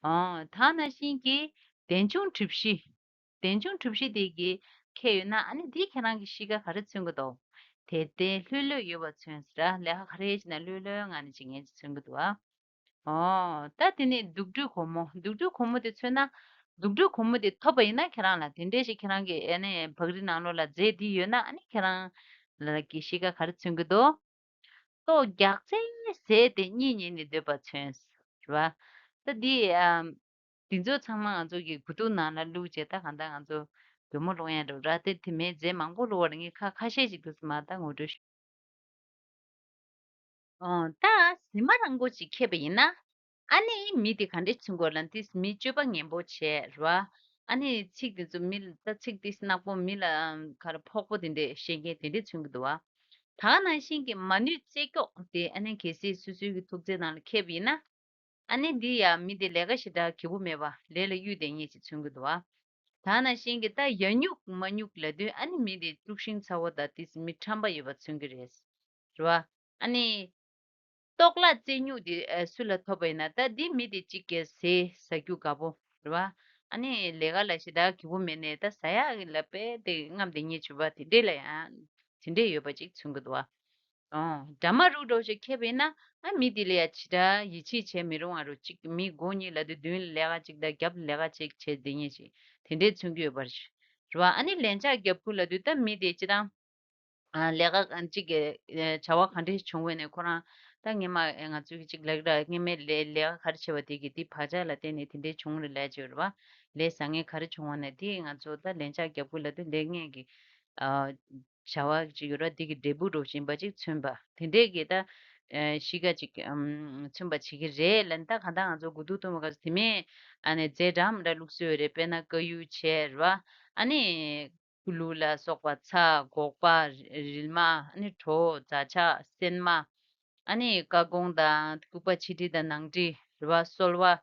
ཨང་། ད་ནང་བཞིན་གྱི་དལ་འབྱུང་གྲིབ་བཞི། དལ་འབྱུང་གྲིབ་བཞི་དེ་གི་ཁེལ་ཡོད་ན་ཨ་ནི་དེ་ཁྱེད་རང་གི་གཤིས་ཀ་ག་རེ་མཚོན་གྱི་འདུག་དལ་བརྟན་ལྷོད་ལྷོད་ཡོད་པ་མཚོན་ཟེར། ལས་ཀ་ག་རེ་བྱས་ན་ལྷོད་ལྷོད་ངང་ནས་བྱེད་མཁན་ཅིག་མཚོན་གྱི་འདུག་ཨ། ཨོ། ད་དེ་ནས་དུག་སྦྲུལ་གུང་མོ། དུག་སྦྲུལ་གུང་མོ་དེ་མཚོན་ན། དུག་སྦྲུལ་གུང་མོ་དེ་ཐོབ་པ་ཡིན་ན་ཁྱེད་རང་ལ་དེ་འདྲས་ཞིག་ཁྱེད་རང་གི་ཨ་ནི་བག་རིལ་ནང་ལོགས་ལ་རྫས་འདི་ཡོད་ན་ཨ་ནི་ཁྱེད་རང་ལ་གི་གཤིས་ཀ་ག་རེ་མཚོན་གྱི་འདུག་ལྟོ་རྒྱགས་ཚད་ཟས་དེ་གཉིད་ཉལ་ནས་སྡོད་པ་མཚོན། རེད་བ། ད་འདི་ཨམ། འདི་ཚོ་ཚང་མ་ང་ཚོ་གི་དགུ་ཐུག་ནང་ལ་བླུགས་བྱས་ད་གང་ལྟར་ང་ཚོ་གད་མོ་སློང་ཡ་འགྲོ་ར་དེ་དེ་མིན་རྫས་མང་པོ་བླུགས་པ་རེད། ངས་ཁ་ཁ་ཤས་ཤིག་འདུག་སེ་མར་ད་ངོ་སྤྲོད་ཞུ། ཨོ། ད་གཟི་མ་རིང་པོ་ཅིག་ཁེལ་བ་ཡིན་ན། ཨ་ནི་མི་དེ་ག་འདྲས་མཚོན་གྱི་ཡོད་ལབ་ན་དེ་མི་སྤྱོད་པ་ངན་པོ་བྱས་རེད་བ། ཨ་ནི་ཚིག་དེ་ཚོ་མི་ལ་ད་ཚིག་དེ་ནག་པོ་མི་ལ་ག་རེ་ཕོག་པོ་དེ་འདྲས་བཤད་མཁན་དེ་འདྲས་མཚོན་གྱི་འདུག་བ། ད་ག་ནང་བཞིན་གྱི་མ་ནུས་རྩེ་སྐྱོག་དེ་ཨ་ནི་གལ་སྲིད་སོ་སོའི་གི་ཐུག་རྫས་ནང་ལ་ཁེལ་བ་ཡིན་ན། ཨ་ནི་འདི་ཡང་མི་དེ་ལས་ཀ་ཞེ་དྲག་གི་པོ་མེད་པ་ལས་ལ་གཡུག་བསྡད་མཁན་ཅིག་མཚོན་གྱི་འདུག་བ། ད་ག་ནང་བཞིན་གྱི་ད་ཡ་མྱུག་མ་མྱུག་ལབ་དུས་ཨ་ནི་མི་དེ་དཀྲུག་ཤིང་ཚ་བོ་དང་དེ་མི་ཁྲམ་པ་ཡོད་པ་མཚོན་གྱི་རེད། རེད་བ། ཨ་ནི། ལྟོགས་ལ་རྩེ་མྱུག་དེ་ཨ་སུ་ལ་ཐོབ་པ་ཡིན་ན་ད་འདི་མི་དེ་གཅིག་གི་ཟས་ཟ་རྒྱུ་དགའ་པོ་རེད་བ། ཨ་ནི་ལས་ཀ་ལ་ཞེ་དྲག་གི་པོ་མེད་ནས་ད་ཟ་ཡག་གི་ལ་དཔེ་དེ་རྔམ་བསྡད་མཁན་ཅིག་བ་དེ་འདྲས་ལ་ཡང་དེ་འདྲས་ཡོད་པ་ཅིག་མཚོན་གྱི་འདུག་བ། ཨོ། དགྲ་མ་རུག་འདྲ་བོ་ཞིག་ཁེལ་བ་ཡིན་ན་ཨ་མི་དེ་ལ་ཡ་ཇི་ལྟར་ཡིད་ཆེས་བྱེད་མི་རུང་བ་རུ་གཅིག་མི་མགོ་གཉིས་ལབ་དུས་མདུན་ལ་ལས་ཀ་གཅིག་དང་རྒྱབ་ལ་ལས་ཀ་གཅིག་བྱེད་བསྡད་མཁན་ཞིག་དེ་འདྲས་མཚོན་གྱི་ཡོད་པ་རེད་བ། ཨ་ནི་ལན་ཆགས་རྒྱབ་ཁུལ་ལབ་དུས་ད་མི་དེ་སྤྱིར་བཏང་ཨ་ལས་ཀ་གཅིག་གི་ཨ་བྱ་བ་ག་འདྲས་བྱུང་བས་ནས་ཁོ་རང་ད་སྔས་མ་ང་ཚོའི་གཅིག་ལབ་ཀྱི་ར་སྔས་མའི་ལས་ལས་ཀ་ག་རེ་བྱས་པ་དེ་གི་དེ་བག་ཆགས་ལ་བརྟེན་ནས་དེ་འདྲས་བྱུང་རེད་ལབ་ཀྱི་ཡོད་རེད་བ། ལས་བཟང་ངན་ག་རེ་བྱུང་བ་ནས་དེ་ང་ཚོ་ད་ལན་ཆགས་རྒྱབ་ཁུལ་ལབ་དུས་ལས་ངན་གྱི་ཨ་བྱ་བ་ཅིག་ཡོད་ར་དེ་གི་འབྲས་བུ་འདྲ་བོ་ཞིག་ཡིན་པ་ཅིག་མཚོན་པ་དེ་འདྲས་ཀྱི་ད་ཨ་གཤིས་ཀ་ཅིག་ཨམ་མཚོན་པ་བྱེད་ཀྱི་རེད་ལབ་ནས། ད་གང་ལྟར་ང་ཚོ་དགུ་ཐུག་གཏོང་བའི་སྐབས་སུ་དེ་མིན་ཨ་ནི་རྫས་འདྲ་མི་འདྲ་བླུགས་སྲོལ་ཡོད་རེད། དཔེར་ན་དཀར་ཡོལ་བྱས་རེད་བ། ཨ་ནི་ཀུ་ལུ་ལ་སོགས་པ་ཚྭ། སྒོག་པ། རིལ་མ། ཨ་ནི་གྲོ། རྫ་ཆག་སྲན་མ། ཨ་ནི་བཀའ་དགོངས་དང་སྐུད་པ་ཕྱི་དྲིལ་དང་ནང་དྲིལ་རེད་བ། སོལ་བ།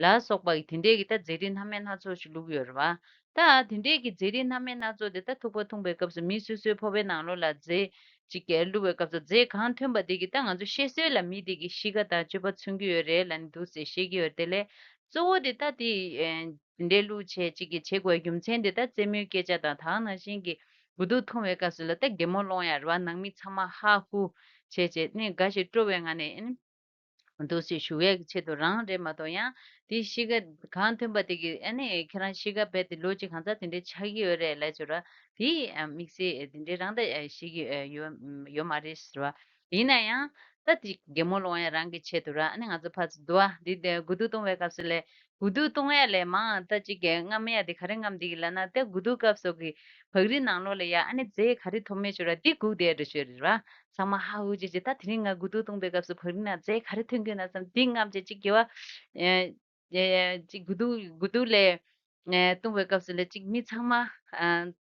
ལ་སོགས་པ་གི་དེ་འདྲའི་གི་ད་རྫས་རིགས་སྣ་མིན་སྣ་ཚོགས་ཤིག་བླུགས་ཡོད་རེད་བ། ད་དེ་འདྲའི་གི་རྫས་རིགས་སྣ་མིན་སྣ་ཚོགས་དེ་ད་ཐུག་པ་འཐུང་བའི་སྐབས་སུ་མི་སོ་སོའི་ཕོར་པའི་ནང་ལོགས་ལ་རྫས་ཅིག་བླུགས་པའི་སྐབས་སུ་རྫས་གང་ཐོན་པ་དེ་གི་ད་ང་ཚོ་བཤད་སྲོལ་ལ་མི་དེ་གི་གཤིས་ཀ་དང་སྤྱོད་པ་མཚོན་གྱི་ཡོད་རེད་ལབ་ནས་འདུག་ཟེར་བཤད་ཀྱི་ཡོད་རེད། དེ་ལས་གཙོ་བོ་དེ་ད་དེ་དེ་འདྲའི་བླུགས་བྱས་ཅིག་གི་བྱེད་དགོས་རྒྱུ་མཚན་དེ་ད་རྩེད་མོའི་སྐད་ཆ་དང་དེ་ནང་བཞིན་གི་དགུ་ཐུག་འཐུང་བའི་སྐབས་སུ་ལ་ད་གད་མོ་སློང་ཡ་རེད་བ། ནང་མི་ཚང་མ་ཧ་ཧུ་བྱས་བྱས་ནས་དགའ་ཞིང་སྤྲོ་བའི་ངང་ནས་ཨེ་ནི་འདུག་སེ་བཞུགས་ཡས་ཀྱི་ཆེད་དུ་རང་རེད་མ་གཏོགས། ཡང་དེ་གཤིས་ཀ་གང་ཐོན་པ་དེ་གི་ཨ་ནི་ཁྱེད་རང་གཤིས་ཀ་རྦད་དེ་ལོ་གཅིག་གང་ཙམ་དེ་འདྲའི་ཆགས་ཀྱི་ཡོད་རེད་ལབ་བྱས་ར། དེ་དམིགས་བསལ་དེ་འདྲའི་རང་ད་ཤེས་ཀྱི་ཡོད་ཡོད་མ་རེད་ཟེར་བ། ཡིན་ན་ཡང་ད་དེ་གད་མོ་སློང་ཡ་རང་གི་ཆེད་དུ་ར། ཨ་ནི་ང་ཚོ་ཕར་ཚུར་འདུག་ཨ་འདི་དེ་དགུ་ཐུག་གཏོང་བའི་སྐབས་སུ་ལས་དགུ་ཐུག་གཏོང་ཡ་ལས་མང་ད་ཅིག་གི་རྔམ་ཡ་དེ་ག་རེ་རྔམ་འདི་གི་ལབ་ན། དེ་དགུ་ཐུག་སྐབས་སུ་གི་བག་རིལ་ནང་ལོགས་ལ་ཡ་ཨ་ནི་རྫས་ག་རེ་ཐོན་མེད་ཅོ་ར་འདི་སྒུག་བསྡད་འགྲོ་ཤོད་རེད་ར། ཚང་མ་ཧ་ཧུ་ཅེ་ཅེ། ད་དེ་རིང་ང་དགུ་ཐུག་གཏོང་པའི་སྐབས་སུ་བག་རིལ་ནང་རྫས་ག་རེ་ཐོན་གྱི་ན་བསམ་འདི་རྔམ་ཅེ་ཅིག་གི་བ། ཨེ་ཅིག་དགུ་ཐུག་དགུ་ཐུག་ལས་ཨེ་གཏོང་བའི་སྐབས་སུ་ལ་ཅིག་མི་ཚང་མ་ཨ་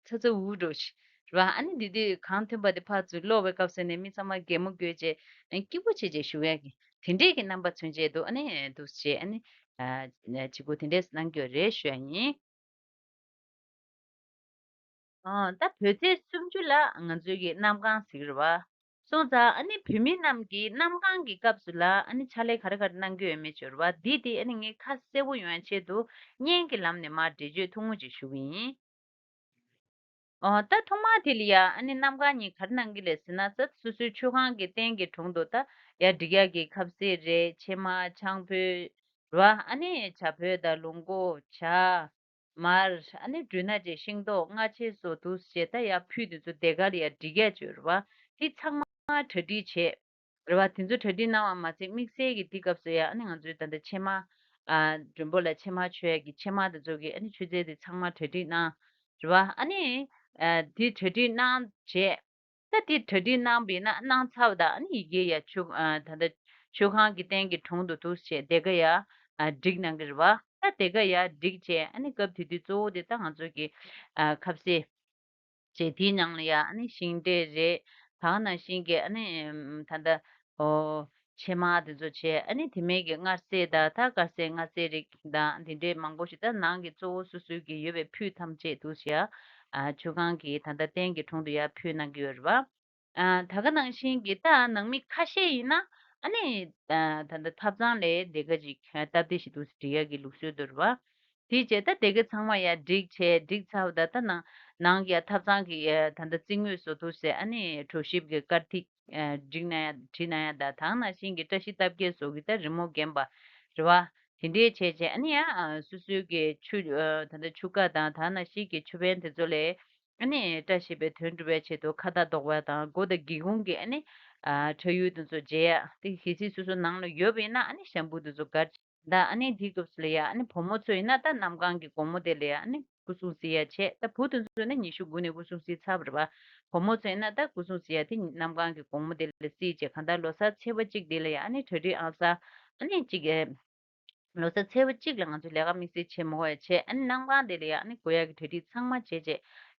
ཚ་ཚ་འུར་འུར་འགྲོ་ཤི་ར། ཨ་ནི་འདི་དུས་གང་ཐོན་པ་དེ་ཕར་ཚུར་སློག་པའི་སྐབས་སུ་ནས་མི་ཚང་མ་གད་མོ་དགོད་ཅེ་ཨ་སྐྱིད་པོ་བྱེད་ཅེ་ཞུ་ཡ་གི་དེ་འདྲས་ཀྱི་རྣམ་པ་མཚོན་ཅེ་འདུག་ཨ་ནི་འདུག་ཅེ་ཨ་ནི་ཨ་ཅིག་པོ་དེ་འདྲས་གནང་རྒྱུ་རེད་ཞུ་ཡ་ཡིན། ཨ་ད་བོད་ཚེས་སུམ་ཅུ་ལ་ང་ཚོའི་གི་གནམ་གང་ཟེར་གི་རེད་བ། སོང་ཙང་ཨ་ནི་བོད་མི་རྣམས་ཀྱིས་གནམ་གང་གི་སྐབས་སུ་ལ་ཨ་ནི་ཕྱག་ལས་ག་རེ་ག་རེ་གནང་གི་ཡོད་མེད་ཅོ་རེད་བ། འདི་དེ་ཨ་ནི་ངས་ཁ་གསལ་པོ་ཡོང་ཡ་ཆེད་དུ་བརྙན་གྱི་ལམ་ནས་མར་འགྲེལ་བརྗོད་ཐུང་ངུ་ཅིག་ཞུ་གི་ཡིན། ཨོ་ད་ཐོག་མར་དེ་ལ་ཡ་ཨ་ནི་གནམ་གང་ཉིན་ག་རེ་གནང་གི་ལས་ཟེར་ན། ས་སོ་སོའི་མཆོད་ཁང་གི་སྟེང་གི་དྲུང་དུ་ད་ཡ་སྒྲིག་ཡ་གི་ཁ་ཟས་རེད། ཕྱེ་མར་ཆང་ཕུད་རེད་བ། ཨ་ནི་བྱ་ཕོ་དང་ལུག་མགོ་བྱ། མར། ཨ་ནི་འབྲུ་སྣ་བཅས་ཤིང་ཏོག་སྔ་ཕྱེ་སོགས་འདུག་སེ་ད་ཡར་ཕུལ་དེ་ཚོ་སྡེར་ཁ་ལ་ཡར་སྒྲིག་ཡ་ཅིག་ཡོད་རེད་བ། དེ་ཚང་མ་གྲ་སྒྲིག་བྱས་རེད་བ། དེ་ཚོ་གྲ་སྒྲིག་གནང་བ་མ་ཟད་དམིགས་བསལ་གྱི་དེ་སྐབས་སུ་ཡ་ཨ་ནི་ང་ཚོའི་ད་ལྟ་ཕྱེ་མར་ཨ་མགྲོན་པོ་ལ་ཕྱེ་མར་མཆོད་ཡ་གི་ཕྱེ་མར་དེ་ཚོ་གི་ཨ་ནི་མཆོད་རྫས་དེ་ཚང་མ་གྲ་སྒྲིག་གནང་རེད་བ། ཨ་ནི་ཨ་དེ་གྲ་སྒྲིག་གནང་བྱས། ད་དེ་གྲ་སྒྲིག་གནང་བས་ན་གནང་ཚར་བ་དང་ཨ་ནི་ཡི་གེ་ཡ་མཆོད་ཨ་ད་ལྟ་མཆོད་ཁང་གི་སྟེང་གི་དྲུང་དུ་འདུག་སེ་སྡེར་ཁ་ཡ་ཨ་སྒྲིག་གནང་གི་རེད་བ། ད་སྡེར་ཁ་ཡ་སྒྲིག་བྱས་ཨ་ནི་སྐབས་དེ་དུས་གཙོ་བོ་དེ་ད་ང་ཚོ་གི་ཨ་ཁ་ཟས་བྱས་དེའི་ནང་ལ་ཡ་ཨ་ནི་ཤིང་འབྲས་རེད། ད་ག་ནང་བཞིན་གྱི་ཨ་ནི་ད་ལྟ་ཨོ་ཕྱེ་མར་དེ་ཚོ་བྱས། ཨ་ནི་དེ་མིན་གྱི་མངར་ཟས་དང་ད་དཀར་ཟས་མངར་ཟས་རིགས་དང་དེ་འདྲའི་མང་པོ་ཞིག་ད་ནང་གི་གཙོ་བོ་སོ་སོའི་གི་ཡོད་པའི་ཕུད་ཐམས་ཅད་འདུག་སེ་ཡ་ཨ་མཆོད་ཁང་གི་ད་ལྟ་རྟེན་གྱི་དྲུང་དུ་ཡར་ཕུལ་གནང་གི་ཡོད་རེད་བ། ཨ་ད་ག་ནང་བཞིན་གྱི་ད་ནང་མི་ཁ་ཤས་ཡིན་ན་ཨ་ནི་ཨ་ད་ལྟ་ཐབ་ཚང་ལ་སྡེར་ཁ་ཅིག་སྟབས་བདེ་ཞིག་འདུག་སེ་སྒྲིག་ཡ་གི་ལུགས་སྲོལ་འདུག་རེད་བ། དེ་བྱས་ད་སྡེར་ཁ་ཚང་མ་ཡར་སྒྲིག་བྱས་སྒྲིག་ཚར་བ་ད་ད་ནང་ནང་གི་ཡ་ཐབ་ཚང་གི་ཡ་ད་ལྟ་རྩིག་ངོས་སུ་འདུག་སེ་ཨ་ནི་གྲོ་ཞིབ་ཀྱི་དཀར་ཐིག་ཨ་བསྒྲིགས་གནང་ཡ་བྲིས་གནང་ཡ་དང་ད་ག་ནང་བཞིན་གྱི་བཀྲ་ཤིས་རྟགས་བརྒྱད་སོགས་ཀྱི་ད་རི་མོ་བརྒྱན་པ་རེད་བ། དེ་འདྲའི་བྱས་བྱས་ཨ་ནི་ཡ་ཨ་སོ་སོའི་གི་ཆུ་ཨ་ད་ལྟ་ཆུ་ཁ་དང་ད་ག་ནང་བཞིན་གྱི་ཆུ་བན་དེ་ཚོ་ལས་ཨ་ནི་བཀྲ་ཤིས་པའི་དོན་སྒྲུབ་པའི་ཆེད་དུ་ཁ་བཏགས་འདོགས་པ་དང་སྒོ་དང་སྒེའུ་ཁུང་གི་ཨ་ནི་ཨ་ཁྲ་ཡོལ་དེ་ཚོ་བརྗེ་ཡ་དེ་གལ་སྲིད་སོ་སོ་ནང་ལ་ཡོད་པ་ཡིན་ན་ཨ་ནི་ཤམ་བུ་དེ་ཚོ་བཀར། ད་ཨ་ནི་དེའི་སྐབས་སུ་ལ་ཡ་ཨ་ནི་བུ་མོ་ཚོ་ཡིན་ན་ད་གནམ་གང་གི་དགོང་མོ་དེ་ལ་ཡ་ཨ་ནི་སྐུ་གསུང་བསྲེག་ཡ་བྱས། ད་བུ་དེ་ཚོ་ནི་ཉི་ཤུ་དགུ་ནས་སྐུ་གསུང་བསྲེག་ཚར་བ་རེད་བ། བུ་མོ་ཚོ་ཡིན་ན་ད་སྐུ་གསུང་བསྲེག་ཡ་དེ་གནམ་གང་གི་དགོང་མོ་དེ་ལ་བསྲེག་བྱས་གང་ལྟར་ལོ་གསར་ཚེས་པ་གཅིག་དེ་ལ་ཡ་ཨ་ནི་གྲ་སྒྲིག་ཨང་གསར་ཨ་ནི་གཅིག་ཨེ་ལོ་གསར་ཚེས་པ་གཅིག་ལ་ང་ཚོ་ལས་ཀ་དམིགས་བསལ་བྱེད་མི་དགོས་ཡ་བྱས། ཨ་ནི་གནམ་གང་དེ་ལ་ཡ་ཨ་ནི་དགོས་ཡ་གི་གྲ་སྒྲིག་ཚང་མ་བྱས་བྱས་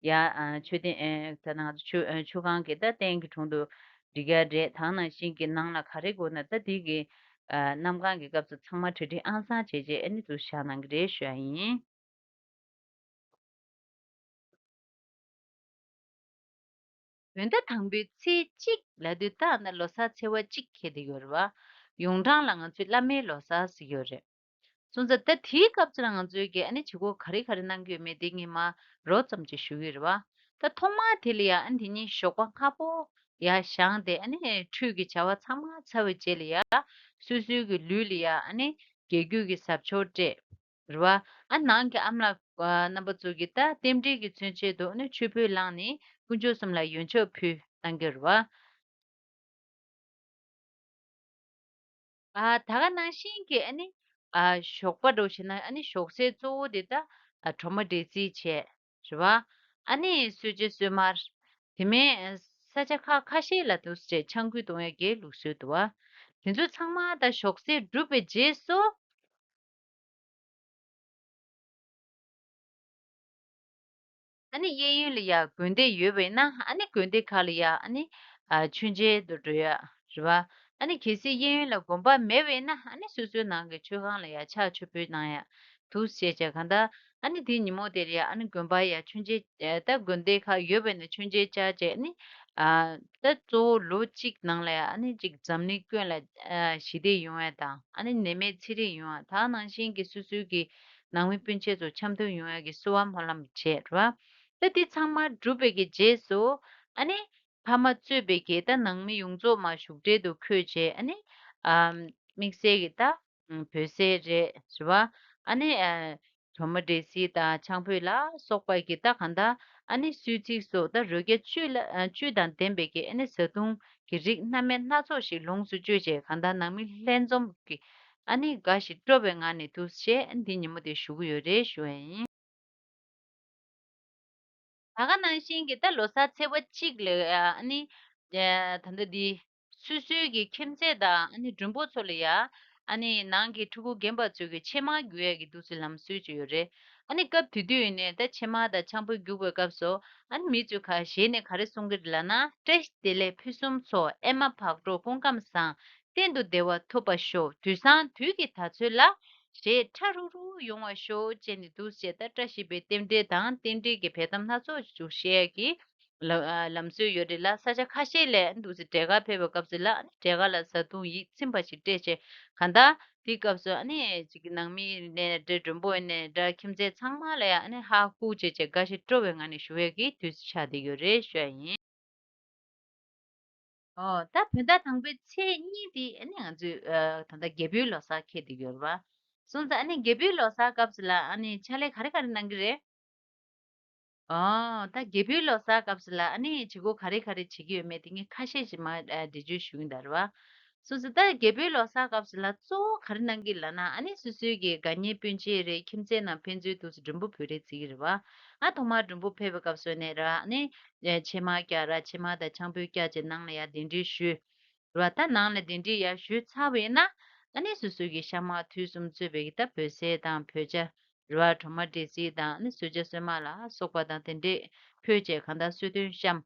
ཡ་ཨ་མཆོད་རྟེན་ཨེ་ད་ནང་ཆུ་ཨེ་ཆུ་ཁང་གི་ད་རྟེན་གྱི་དྲུང་དུ་སྒྲིག་ཡ་རེད། ད་ག་ནང་བཞིན་གྱི་ནང་ལ་ག་རེ་དགོས་ན་ད་དེ་གི་ཨ་གནམ་གང་གི་སྐབས་སུ་ཚང་མ་གྲ་སྒྲིག་ཨང་གསར་བྱས་རྗེས་ཨ་ནི་ཚུར་བཞག་གནང་གི་རེད་ཞུ་ཡ་ཡིན། བོད་ཟླ་དང་པོའི་ཚེས་གཅིག་ལབ་དུས་ད་ནི་ལོ་གསར་ཚེས་པ་གཅིག་འཁེལ་བསྡད་ཡོད་རེད་བ། ཡོངས་གྲགས་ལ་ང་ཚོས་བླ་མའི་ལོ་གསར་ཟེར་གྱི་ཡོད་རེད། སོང་ཙང་ད་དེའི་སྐབས་སུ་ལ་ང་ཚོའི་གི་ཨ་ནི་བྱེད་སྒོ་ག་རེ་ག་རེ་གནང་གི་ཡོད་མེད་དེ་ངས་མར་རོབ་ཙམ་ཅིག་ཞུ་གི་རེད་བ། ད་ཐོག་མར་དེ་ལ་ཡ་ཨ་ནི་དེ་ཉིན་ཞོགས་པ་སྔ་པོ་ཡར་བཞེངས་ཏེ་ཨ་ནི་ཁྲུས་ཀྱི་བྱ་བ་ཚང་མ་ཚར་བའི་རྗེས་ལ་ཡ་སོ་སོའི་གི་ལུས་ལ་ཡ་ཨ་ནི་རྒྱལ་རྒྱུད་ཀྱི་གཟབ་མཆོར་སྤྲས། རེད་བ། ཨ་ནང་གི་ཨ་མ་ལགས་ཨ་རྣམ་པ་ཚོ་གིས་ད་རྟེན་འབྲེལ་གྱི་མཚོན་ཆེད་དུ་ཨ་ནི་མཆོད་ཕུད་བླངས་ནས་དཀོན་མཆོག་གསུམ་ལ་ཡོན་ཆབ་ཕུལ་གནང་གི་རེད་བ། ཨ་ད་ག་ནང་བཞིན་གྱི་ཨ་ནི་ཨ་ཞོགས་པ་འདྲ་བྱས་ན་ཨ་ནི་ཞོགས་ཟས་གཙོ་བོ་དེ་ད་ཨ་གྲོ་མ་འབྲས་སིལ་བྱས་རེད་བ། ཨ་ནི་གསོལ་ཇ་གསོལ་མར། དེ་མིན་ས་ཆ་ཁག་ཁ་ཤས་ལ་འདུག་སེ་ཆང་ཁུ་གཏོང་ཡ་གི་ལུགས་སྲོལ་འདུག་བ། དེ་ཚོ་ཚང་མ་ད་ཞོགས་ཟས་གྲུབ་པའི་རྗེས་སུ། ཨ་ནི་གཡས་གཡོན་ལ་ཡ་དགོན་སྡེ་ཡོད་པ་ཡིན་ན་ཨ་ནི་དགོན་སྡེ་ཁག་ལ་ཡ་ཨ་ནི་ཨ་མཆོད་མཇལ་དུ་འགྲོ་ཡ་རེད་བ། ཨ་ནི་གལ་སྲིད་གཡས་གཡོན་ལ་དགོན་པ་མེད་པས་ན་ཨ་ནི་སོ་སོའི་ནང་གི་མཆོད་ཁང་ལ་ཡ་ཕྱག་མཆོད་འབུལ་གནང་ཡ་འདུག་བྱས་བྱས་གང་ལྟར་ཨ་ནི་དེའི་ཉིན་མོ་དེར་ཡ་ཨ་ནི་དགོན་པ་ཡ་མཆོད་མཇལ་ད་དགོན་སྡེ་ཁག་ཡོད་པས་ན་མཆོད་མཇལ་བཅར་བྱས་ཨ་ནི་ཨ་ད་གཙོ་བོ་ལོ་གཅིག་ནང་ལ་ཡ་ཨ་ནི་གཅིག་འཛམ་གླིང་ཀུན་ལ་ཨ་ཞི་བདེ་ཡོང་ཡ་དང་ཨ་ནི་ནད་མེད་ཚེ་རིང་ཡོང་ཡ་ད་ནང་བཞིན་གྱི་སོ་སོའི་གི་ནང་མི་སྤུན་མཆེད་ཚོ་འཆམ་མཐུན་ཡོང་ཡ་གི་གསོལ་བ་སྨོན་ལམ་བྱས་ར། ད་འདི་ཚང་མ་གྲུབ་པའི་གི་རྗེས་སུ་ཨ་ནི། ཕ་མ་གཙོས་པའི་གི་ད་ནང་མི་ཡོངས་རྫོགས་མ་བཞུགས་གྲལ་དུ་འཁོད་བྱས་ཨ་ནི་ཨམ་དམིགས་བསལ་གི་ད་ཨམ་བོད་ཟས་རེད་ཟེར་བ་ཨ་ནི་ཨ་གྲོ་མ་འབྲས་སིལ་དང་ཆང་ཕུད་ལ་སོགས་པ་གི་ད་གང་ད་ཨ་ནི་གསོལ་ཚིགས་སོགས་ད་རོ་བརྒྱ་བཅུད་ལ་ཨ་བཅུད་དང་ལྡན་པའི་གི་ཨ་ནི་བཟའ་བཏུང་གི་རིགས་སྣ་མིན་སྣ་ཚོགས་ཤིག་ལོངས་སུ་སྤྱོད་བྱས་གང་ད་ནང་མི་ལྷན་འཛོམས་ཀྱི་ཨ་ནི་དགའ་ཞིང་སྤྲོ་བའི་ངང་ནས་འདུ་བྱས་ཨ་ནི་འདི་ཉིན་མོ་དེ་ཞུ་གི་ཡོད་རེད་ཞུ་བ་ཡིན། ད་ག་ནང་བཞིན་གྱི་ད་ལོ་གསར་ཚེས་པ་གཅིག་ལ་ཨ་ནི་ད་ལྟ་འདི་སོ་སོའི་གི་ཁྱིམ་མཚེས་དང་ཨ་ནི་མགྲོན་པོ་ཚོ་ལ་ཡ་ཨ་ནི་ནང་གི་ཕྲུ་གུ་རྒན་པ་ཚོས་གི་ཕྱེ་མར་རྒྱུག་ཡས་ཀྱི་འདུག་སེ་ལམ་སྲོལ་ཅིག་ཡོད་རེད། ཨ་ནི་སྐབས་དེ་དུས་ཡིན་ནའི་ད་ཕྱེ་མར་དང་ཆང་ཕུད་རྒྱུག་པའི་སྐབས་སུ་ཨ་ནི་མི་ཚོས་ཁ་ཞེས་ནས་ག་རེ་གསུང་གི་རེད་ལབ་ན། བཀྲ་ཤིས་བདེ་ལེགས་ཕུན་སུམ་ཚོགས། ཨེ་མ་བག་དྲོ་སྐུ་ཁམས་བཟང་། གཏན་དུ་བདེ་བ་ཐོབ་པར་ཤོག་དུས་བཟང་དུས་ཀྱི་ད་ཚོད་ལ། ཞེས་ཁྲ་རུག་རུག་ཡོང་བར་ཤོག་ཅེས་ནས་འདུག་ཅེས་ད་བཀྲ་ཤིས་པའི་རྟེན་འབྲེལ་དང་རྟེན་འབྲེལ་གྱི་འབེལ་གཏམ་སྣ་ཚོགས་ཤིག་བཤད་ཀྱི་ལམ་ལམ་སྲོལ་ཡོད་རེད་ལ། ས་ཆ་ཁ་ཤས་ལ་འདུག་ཅེས་འབྲས་དཀར་ཕེབས་པའི་སྐབས་སུ་ལ་འབྲས་དཀར་ལ་བཟའ་བཏུང་ཡིད་ཚིམ་པ་ཞིག་སྤྲད་ཅེས་གང་ལྟར་དེའི་སྐབས་སུ་ཨ་ནི་ཅིག་ནང་མི་ནས་འདྲ་མགྲོན་པོ་ནས་འདྲ་ཁྱིམ་མཚེས་ཚང་མ་ལ་ཡང་ཨ་ནི་ཧ་ཧུ་ཅེས་ཅེས་དགའ་ཞིང་སྤྲོ་བའི་ངང་ནས་ཞུ་བའི་གི་དུས་སུ་ཆགས་བསྡད་ཡོད་རེད་ཞུ་ཡ་ཡིན། ཨོ། ད་བོད་ཟླ་དང་པོའི་ཚེས་གཉིས་དེ་ཨ་ནི་ང་ཚོས་ཨ་ད་ལྟ་རྒྱལ་པོའི་ལོ་གསར་འཁེལ་བསྡད་ཡོད་རེད་བ། སོང་ཙང་ཨ་ནི་རྒྱལ་པོའི་ལོ་གསར་སྐབས་སུ་ལ་ཨ་ནི་ཕྱག་ལས་ག་རེ་ག་རེ་གནང་གི་རེད། ཨོ། ད་རྒྱལ་པོའི་ལོ་གསར་སྐབས་སུ་ལ་ཨ་ནི་བྱེད་སྒོ་ག་རེ་ག་རེ་བྱེད་ཀྱི་ཡོད་མེད་དེ་ངས་ཁ་ཤས་ཤིག་མར་ཨ་འགྲེལ་བརྗོད་ཞུ་གི་ཡིན་ད་རེད་བ། སོ་སོ་ད་རྒྱལ་པོའི་ལོ་གསར་སྐབས་སུ་ལ་གཙོ་བོ་ག་རེ་གནང་གི་ལབ་ན་ཨ་ནི་སོ་སོའི་གི་དགའ་ཉེ་སྤུན་མཆེད་རེད། ཁྱིམ་མཚེས་ནང་ཕན་ཚུན་དུ་མགྲོན་པོ་ཕུལ་རེས་བྱེད་ཀྱི་རེད་བ། ཨ་ཐོག་མར་མགྲོན་པོ་ཕེབས་པའི་སྐབས་སུ་ནས་ར་ཨ་ནི་ཕྱེ་མར་བཀྱག་ར་ཕྱེ་མར་དང་ཆང་ཕུད་བཀྱག་བྱས་ནང་ལ་ཡར་གདན་འདྲེན་ཞུས་རེད་བ། ད་ནང་ལ་གདན་འདྲེན་ཡར་ཞུས་ཚར་བས་ན་ཨ་ནི་སོ་སོའི་གི་ཤ་མར་ཐུད་གསུམ་གཙོས་པའི་གི་ད་བོད་ཟས་དང་བོད་ཇ་རེད་བ། གྲོ་མ་འབྲས་སིལ་དང་ཨ་ནི་གསོལ་ཇ་གསོལ་མར་ལ་སོགས་པ་དང་དེ་འདྲས་ཕུལ་བྱས་གང་ལྟར་གསོལ་སྟོན་བཤམས།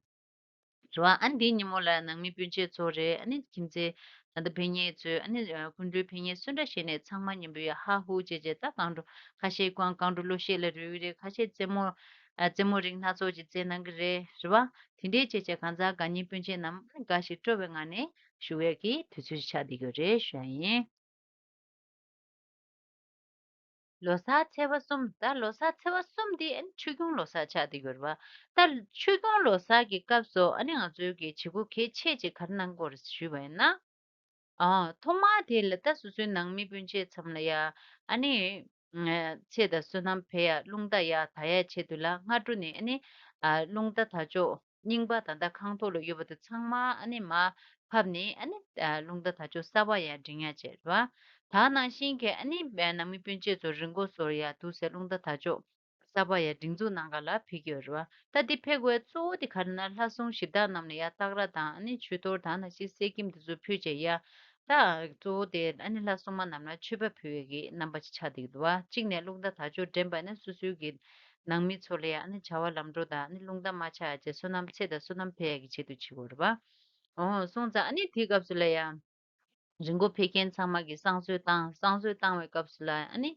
རེད་བ། ཨ་ནི་འདིའི་ཉིན་མོ་ལ་ནང་མི་སྤུན་མཆེད་ཚོ་རེད། ཨ་ནི་ཁྱིམ་མཚེས་ད་ལྟ་ཕན་ཉེ་ཚོས་ཨ་ནི་སྐུ་མགྲོན་ཕན་ཉེ་སུ་འདྲ་ཞིག་ནས་ཚང་མ་མཉམ་པོ་ཡ་ཧ་ཧུ་བྱས་བྱས་ད་གང་འགྲོ་ཁ་ཤས་ཀྱང་གང་འགྲོ་གླུ་གཞས་ལ་རོལ་གི་རེད། ཁ་ཤས་རྩེད་མོ་ཨ་རྩེད་མོ་རིགས་སྣ་ཚོགས་ཀྱི་རྩེད་གནང་གི་རེད། རེད་བ། དེ་འདྲའི་བྱས་བྱས་གང་ཟག་དགའ་ཉེ་སྤུན་མཆེད་རྣམས་དགའ་ཞིང་སྤྲོ་བའི་ངང་ནས་བཞུགས་ཡས་ཀྱི་དུས་ཚོད་ཆགས་བསྡད་ཡོད་རེད་ཞུ་ཡ་ཡིན། ལོ་གསར་ཚེས་པ་གསུམ། ད་ལོ་གསར་ཚེས་པ་གསུམ་འདི་ཨ་ནི་ཆོས་སྐྱོང་ལོ་གསར་ཆགས་བསྡད་ཡོད་རེད་བ། ད་ཆོས་སྐྱོང་ལོ་གསར་གྱི་སྐབས་སུ་ཨ་ནི་ང་ཚོའི་གི་བྱེད་སྒོ་གལ་ཆེ་ཅིག་ག་རེ་གནང་དགོས་རེད་ཞུས་པ་ཡིན་ན། ཨ་ཐོག་མར་དེ་ལ་ད་སོ་སོའི་ནང་མི་སྤུན་མཆེད་ཚང་མ་ལ་ཡ་ཨ་ནི་ཚེ་དང་བསོད་ནམས་འཕེལ་ཡ་རླུང་རྟ་ཡར་དར་ཡ་ཆེད་དུ་ལ་སྔ་དྲོ་ནས་ཨ་ནི་ཨ་རླུང་རྟ་དར་ལྕོག་རྙིང་པ་ད་ལྟ་ཁང་ཐོག་ལ་ཡོད་པ་དེ་ཚང་མ་ཨ་ནི་མར་ཕབ་ནས་ཨ་ནི་ཨ་རླུང་རྟ་དར་ལྕོག་གསར་པ་ཡར་སྒྲེང་ཡ་བྱས་རེད་བ། ད་ནང་བཞིན་གྱི་ཨ་ནི་ནང་མི་སྤུན་མཆེད་ཚོ་རི་མགོ་ཟུར་ཡར་འདུག་སེ་རླུང་རྟ་དར་ལྕོག་གསར་པ་ཡར་སྒྲེང་འཛུགས་གནང་ག་ལ་ཕེབས་ཀྱི་ཡོད་རེད་བ། ད་འདི་ཕེབས་དགོས་གཙོ་བོ་དེ་ག་རེ་ན་ལྷ་སྲུང་གཞི་བདག་རྣམས་ལ་ཡར་སྟག་ར་དང་ཨ་ནི་མཆོད་གཏོར་དང་ནང་བཞིན་གསེར་སྐྱེམས་དེ་ཚོ་ཕུལ་བྱས་ཡ། ད་གཙོ་བོ་དེ་ཨ་ནི་ལྷ་སྲུང་མ་རྣམས་ལ་མཆོད་པ་ཕུལ་བའི་གི་རྣམ་པ་ཅིག་ཆགས་བསྡད་ཀྱི་འདུག་བ། གཅིག་ནས་རླུང་རྟ་དར་ལྕོག་སྒྲོན་པ་ནི་སོ་སོའི་གི་ནང་མི་ཚོ་ལ་ཡ་ཨ་ནི་བྱ་བ་ལམ་འགྲོ་དང་ཨ་ནི་རླུང་རྟ་མ་ཆག་ཡ་བྱས་བསོད་ནམས་ཚེ་དང་བསོད་ནམས་འཕེལ་ཡ་གི་ཆེད་དུ་བྱེད་དགོས་རེད་བ། འོ་སོང་ཙང་ཨ་ནི་དེའི་སྐབས་སུ་ལ་ཡ། རི་མགོ་ཕེབས་མཁན་ཚང་མ་གིས་བསང་གསོལ་བཏང་། བསང་གསོལ་བཏང་བའི་སྐབས་སུ་ལ་ཨ་ནི་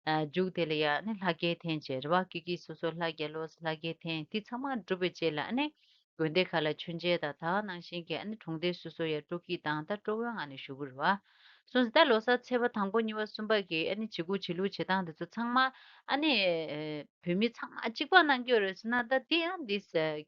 ཨ་མཇུག་དེ་ལ་ཡ་ཨ་ནི་ལྷ་སྐལ་འཐེན་བྱས་རེད་བ། ཀི་ཀི་སོ་སོ་ལྷ་རྒྱལ་ལོ་ལྷ་སྐལ་འཐེན་དེ་ཚང་མ་གྲུབ་པའི་རྗེས་ལ་ཨ་ནི་དགོན་སྡེ་ཁག་ལ་མཆོད་མཇལ་དང་ད་ག་ནང་བཞིན་གྱི་ཨ་ནི་གྲོང་སྡེ་སོ་སོ་ཡ་སྤྲོ་སྐྱིད་དང་ད་སྤྲོ་བོའི་ངང་ནས་བཞུགས་ཀྱི་རེད་བ། སོང་ཙང་ད་ལོ་གསར་ཚེས་པ་དང་པོ་གཉིས་པ་གསུམ་པ་གི་ཨ་ནི་བྱེད་སྒོ་བྱེད་ལུགས་བྱེད་སྟངས་དེ་ཚོ་ཚང་མ་ཨ་ནི་བོད་མི་ཚང་མ་གཅིག་པ་གནང་གི་ཡོད་རེད་ཟེར་ན་ད་དེ་ཡང་འདི་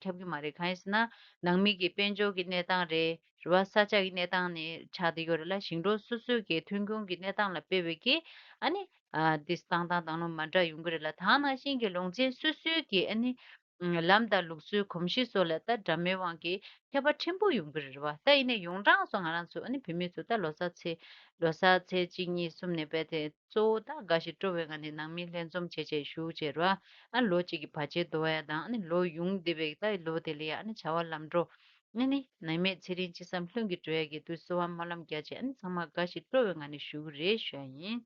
ཁྱབ་ཀྱི་མ་རེད། གང་ཡིན་ཟེར་ན་ནང་མི་གི་དཔལ་འབྱོར་གྱི་གནས་སྟངས་རེད། རེད་བ། ས་ཆ་གི་གནས་སྟངས་ནས་ཆགས་བསྡད་ཡོད་རེད་ལ། ཞིང་འབྲོག་སོ་སོའི་གི་ཐོན་ཁུངས་ཀྱི་གནས་སྟངས་ལ་དཔག་པའི་གི་ཨ་ནི་ཨ་འདི་བཏང་སྟངས་དང་ནོ་མ་འདྲ་ཡོང་གི་རེད་ལ། ད་ནང་བཞིན་གྱི་ལུང་ཚན་སོ་སོའི་གི་ཨ་ནི་ལམ་དང་ལུགས་སྲོལ་གོམས་གཤིས་སོགས་ལ་ད་འདྲ་མིན་དབང་གིས་ཁྱད་པར་ཕྲན་བུ་ཡོང་གི་རེད་བ། ད་ཡིན་ནའི་ཡོངས་གྲགས་སུ་ང་རང་ཚོ་ཨ་ནི་བོད་མི་ཚོ་ད་ལོ་གསར་ཚེས་ལོ་གསར་ཚེས་གཅིག་གཉིས་གསུམ་ནས་བས་ཏེ་གཙོ་བོ་ད་དགའ་ཞིང་སྤྲོ་བའི་ངང་ནས་ནང་མི་ལྷན་འཛོམས་བྱས་བྱས་བཞུགས་བྱས་རེད་བ། ཨ་ལོ་གཅིག་གི་བར་ཆད་བཟློག་ཡ་དང་ཨ་ནི་ལོ་ཡོང་བསྡད་པའི་ད་ལོ་དེ་ལ་ཡ་ཨ་ནི་བྱ་བ་ལམ་འགྲོ། ཨ་ནི་ནད་མེད་ཚེ་རིང་ཅི་བསམ་ལྷུན་གྱིས་འགྲུབ་ཡ་གི་དུས་གསོལ་བ་སྨོན་ལམ་རྒྱག་བྱས་ཨ་ནི་ཚང་མ་དགའ་ཞིང་སྤྲོ་བའི་ངང་ནས་བཞུགས་ཀྱི་རེད་ཞུ་ཡ་ཡིན།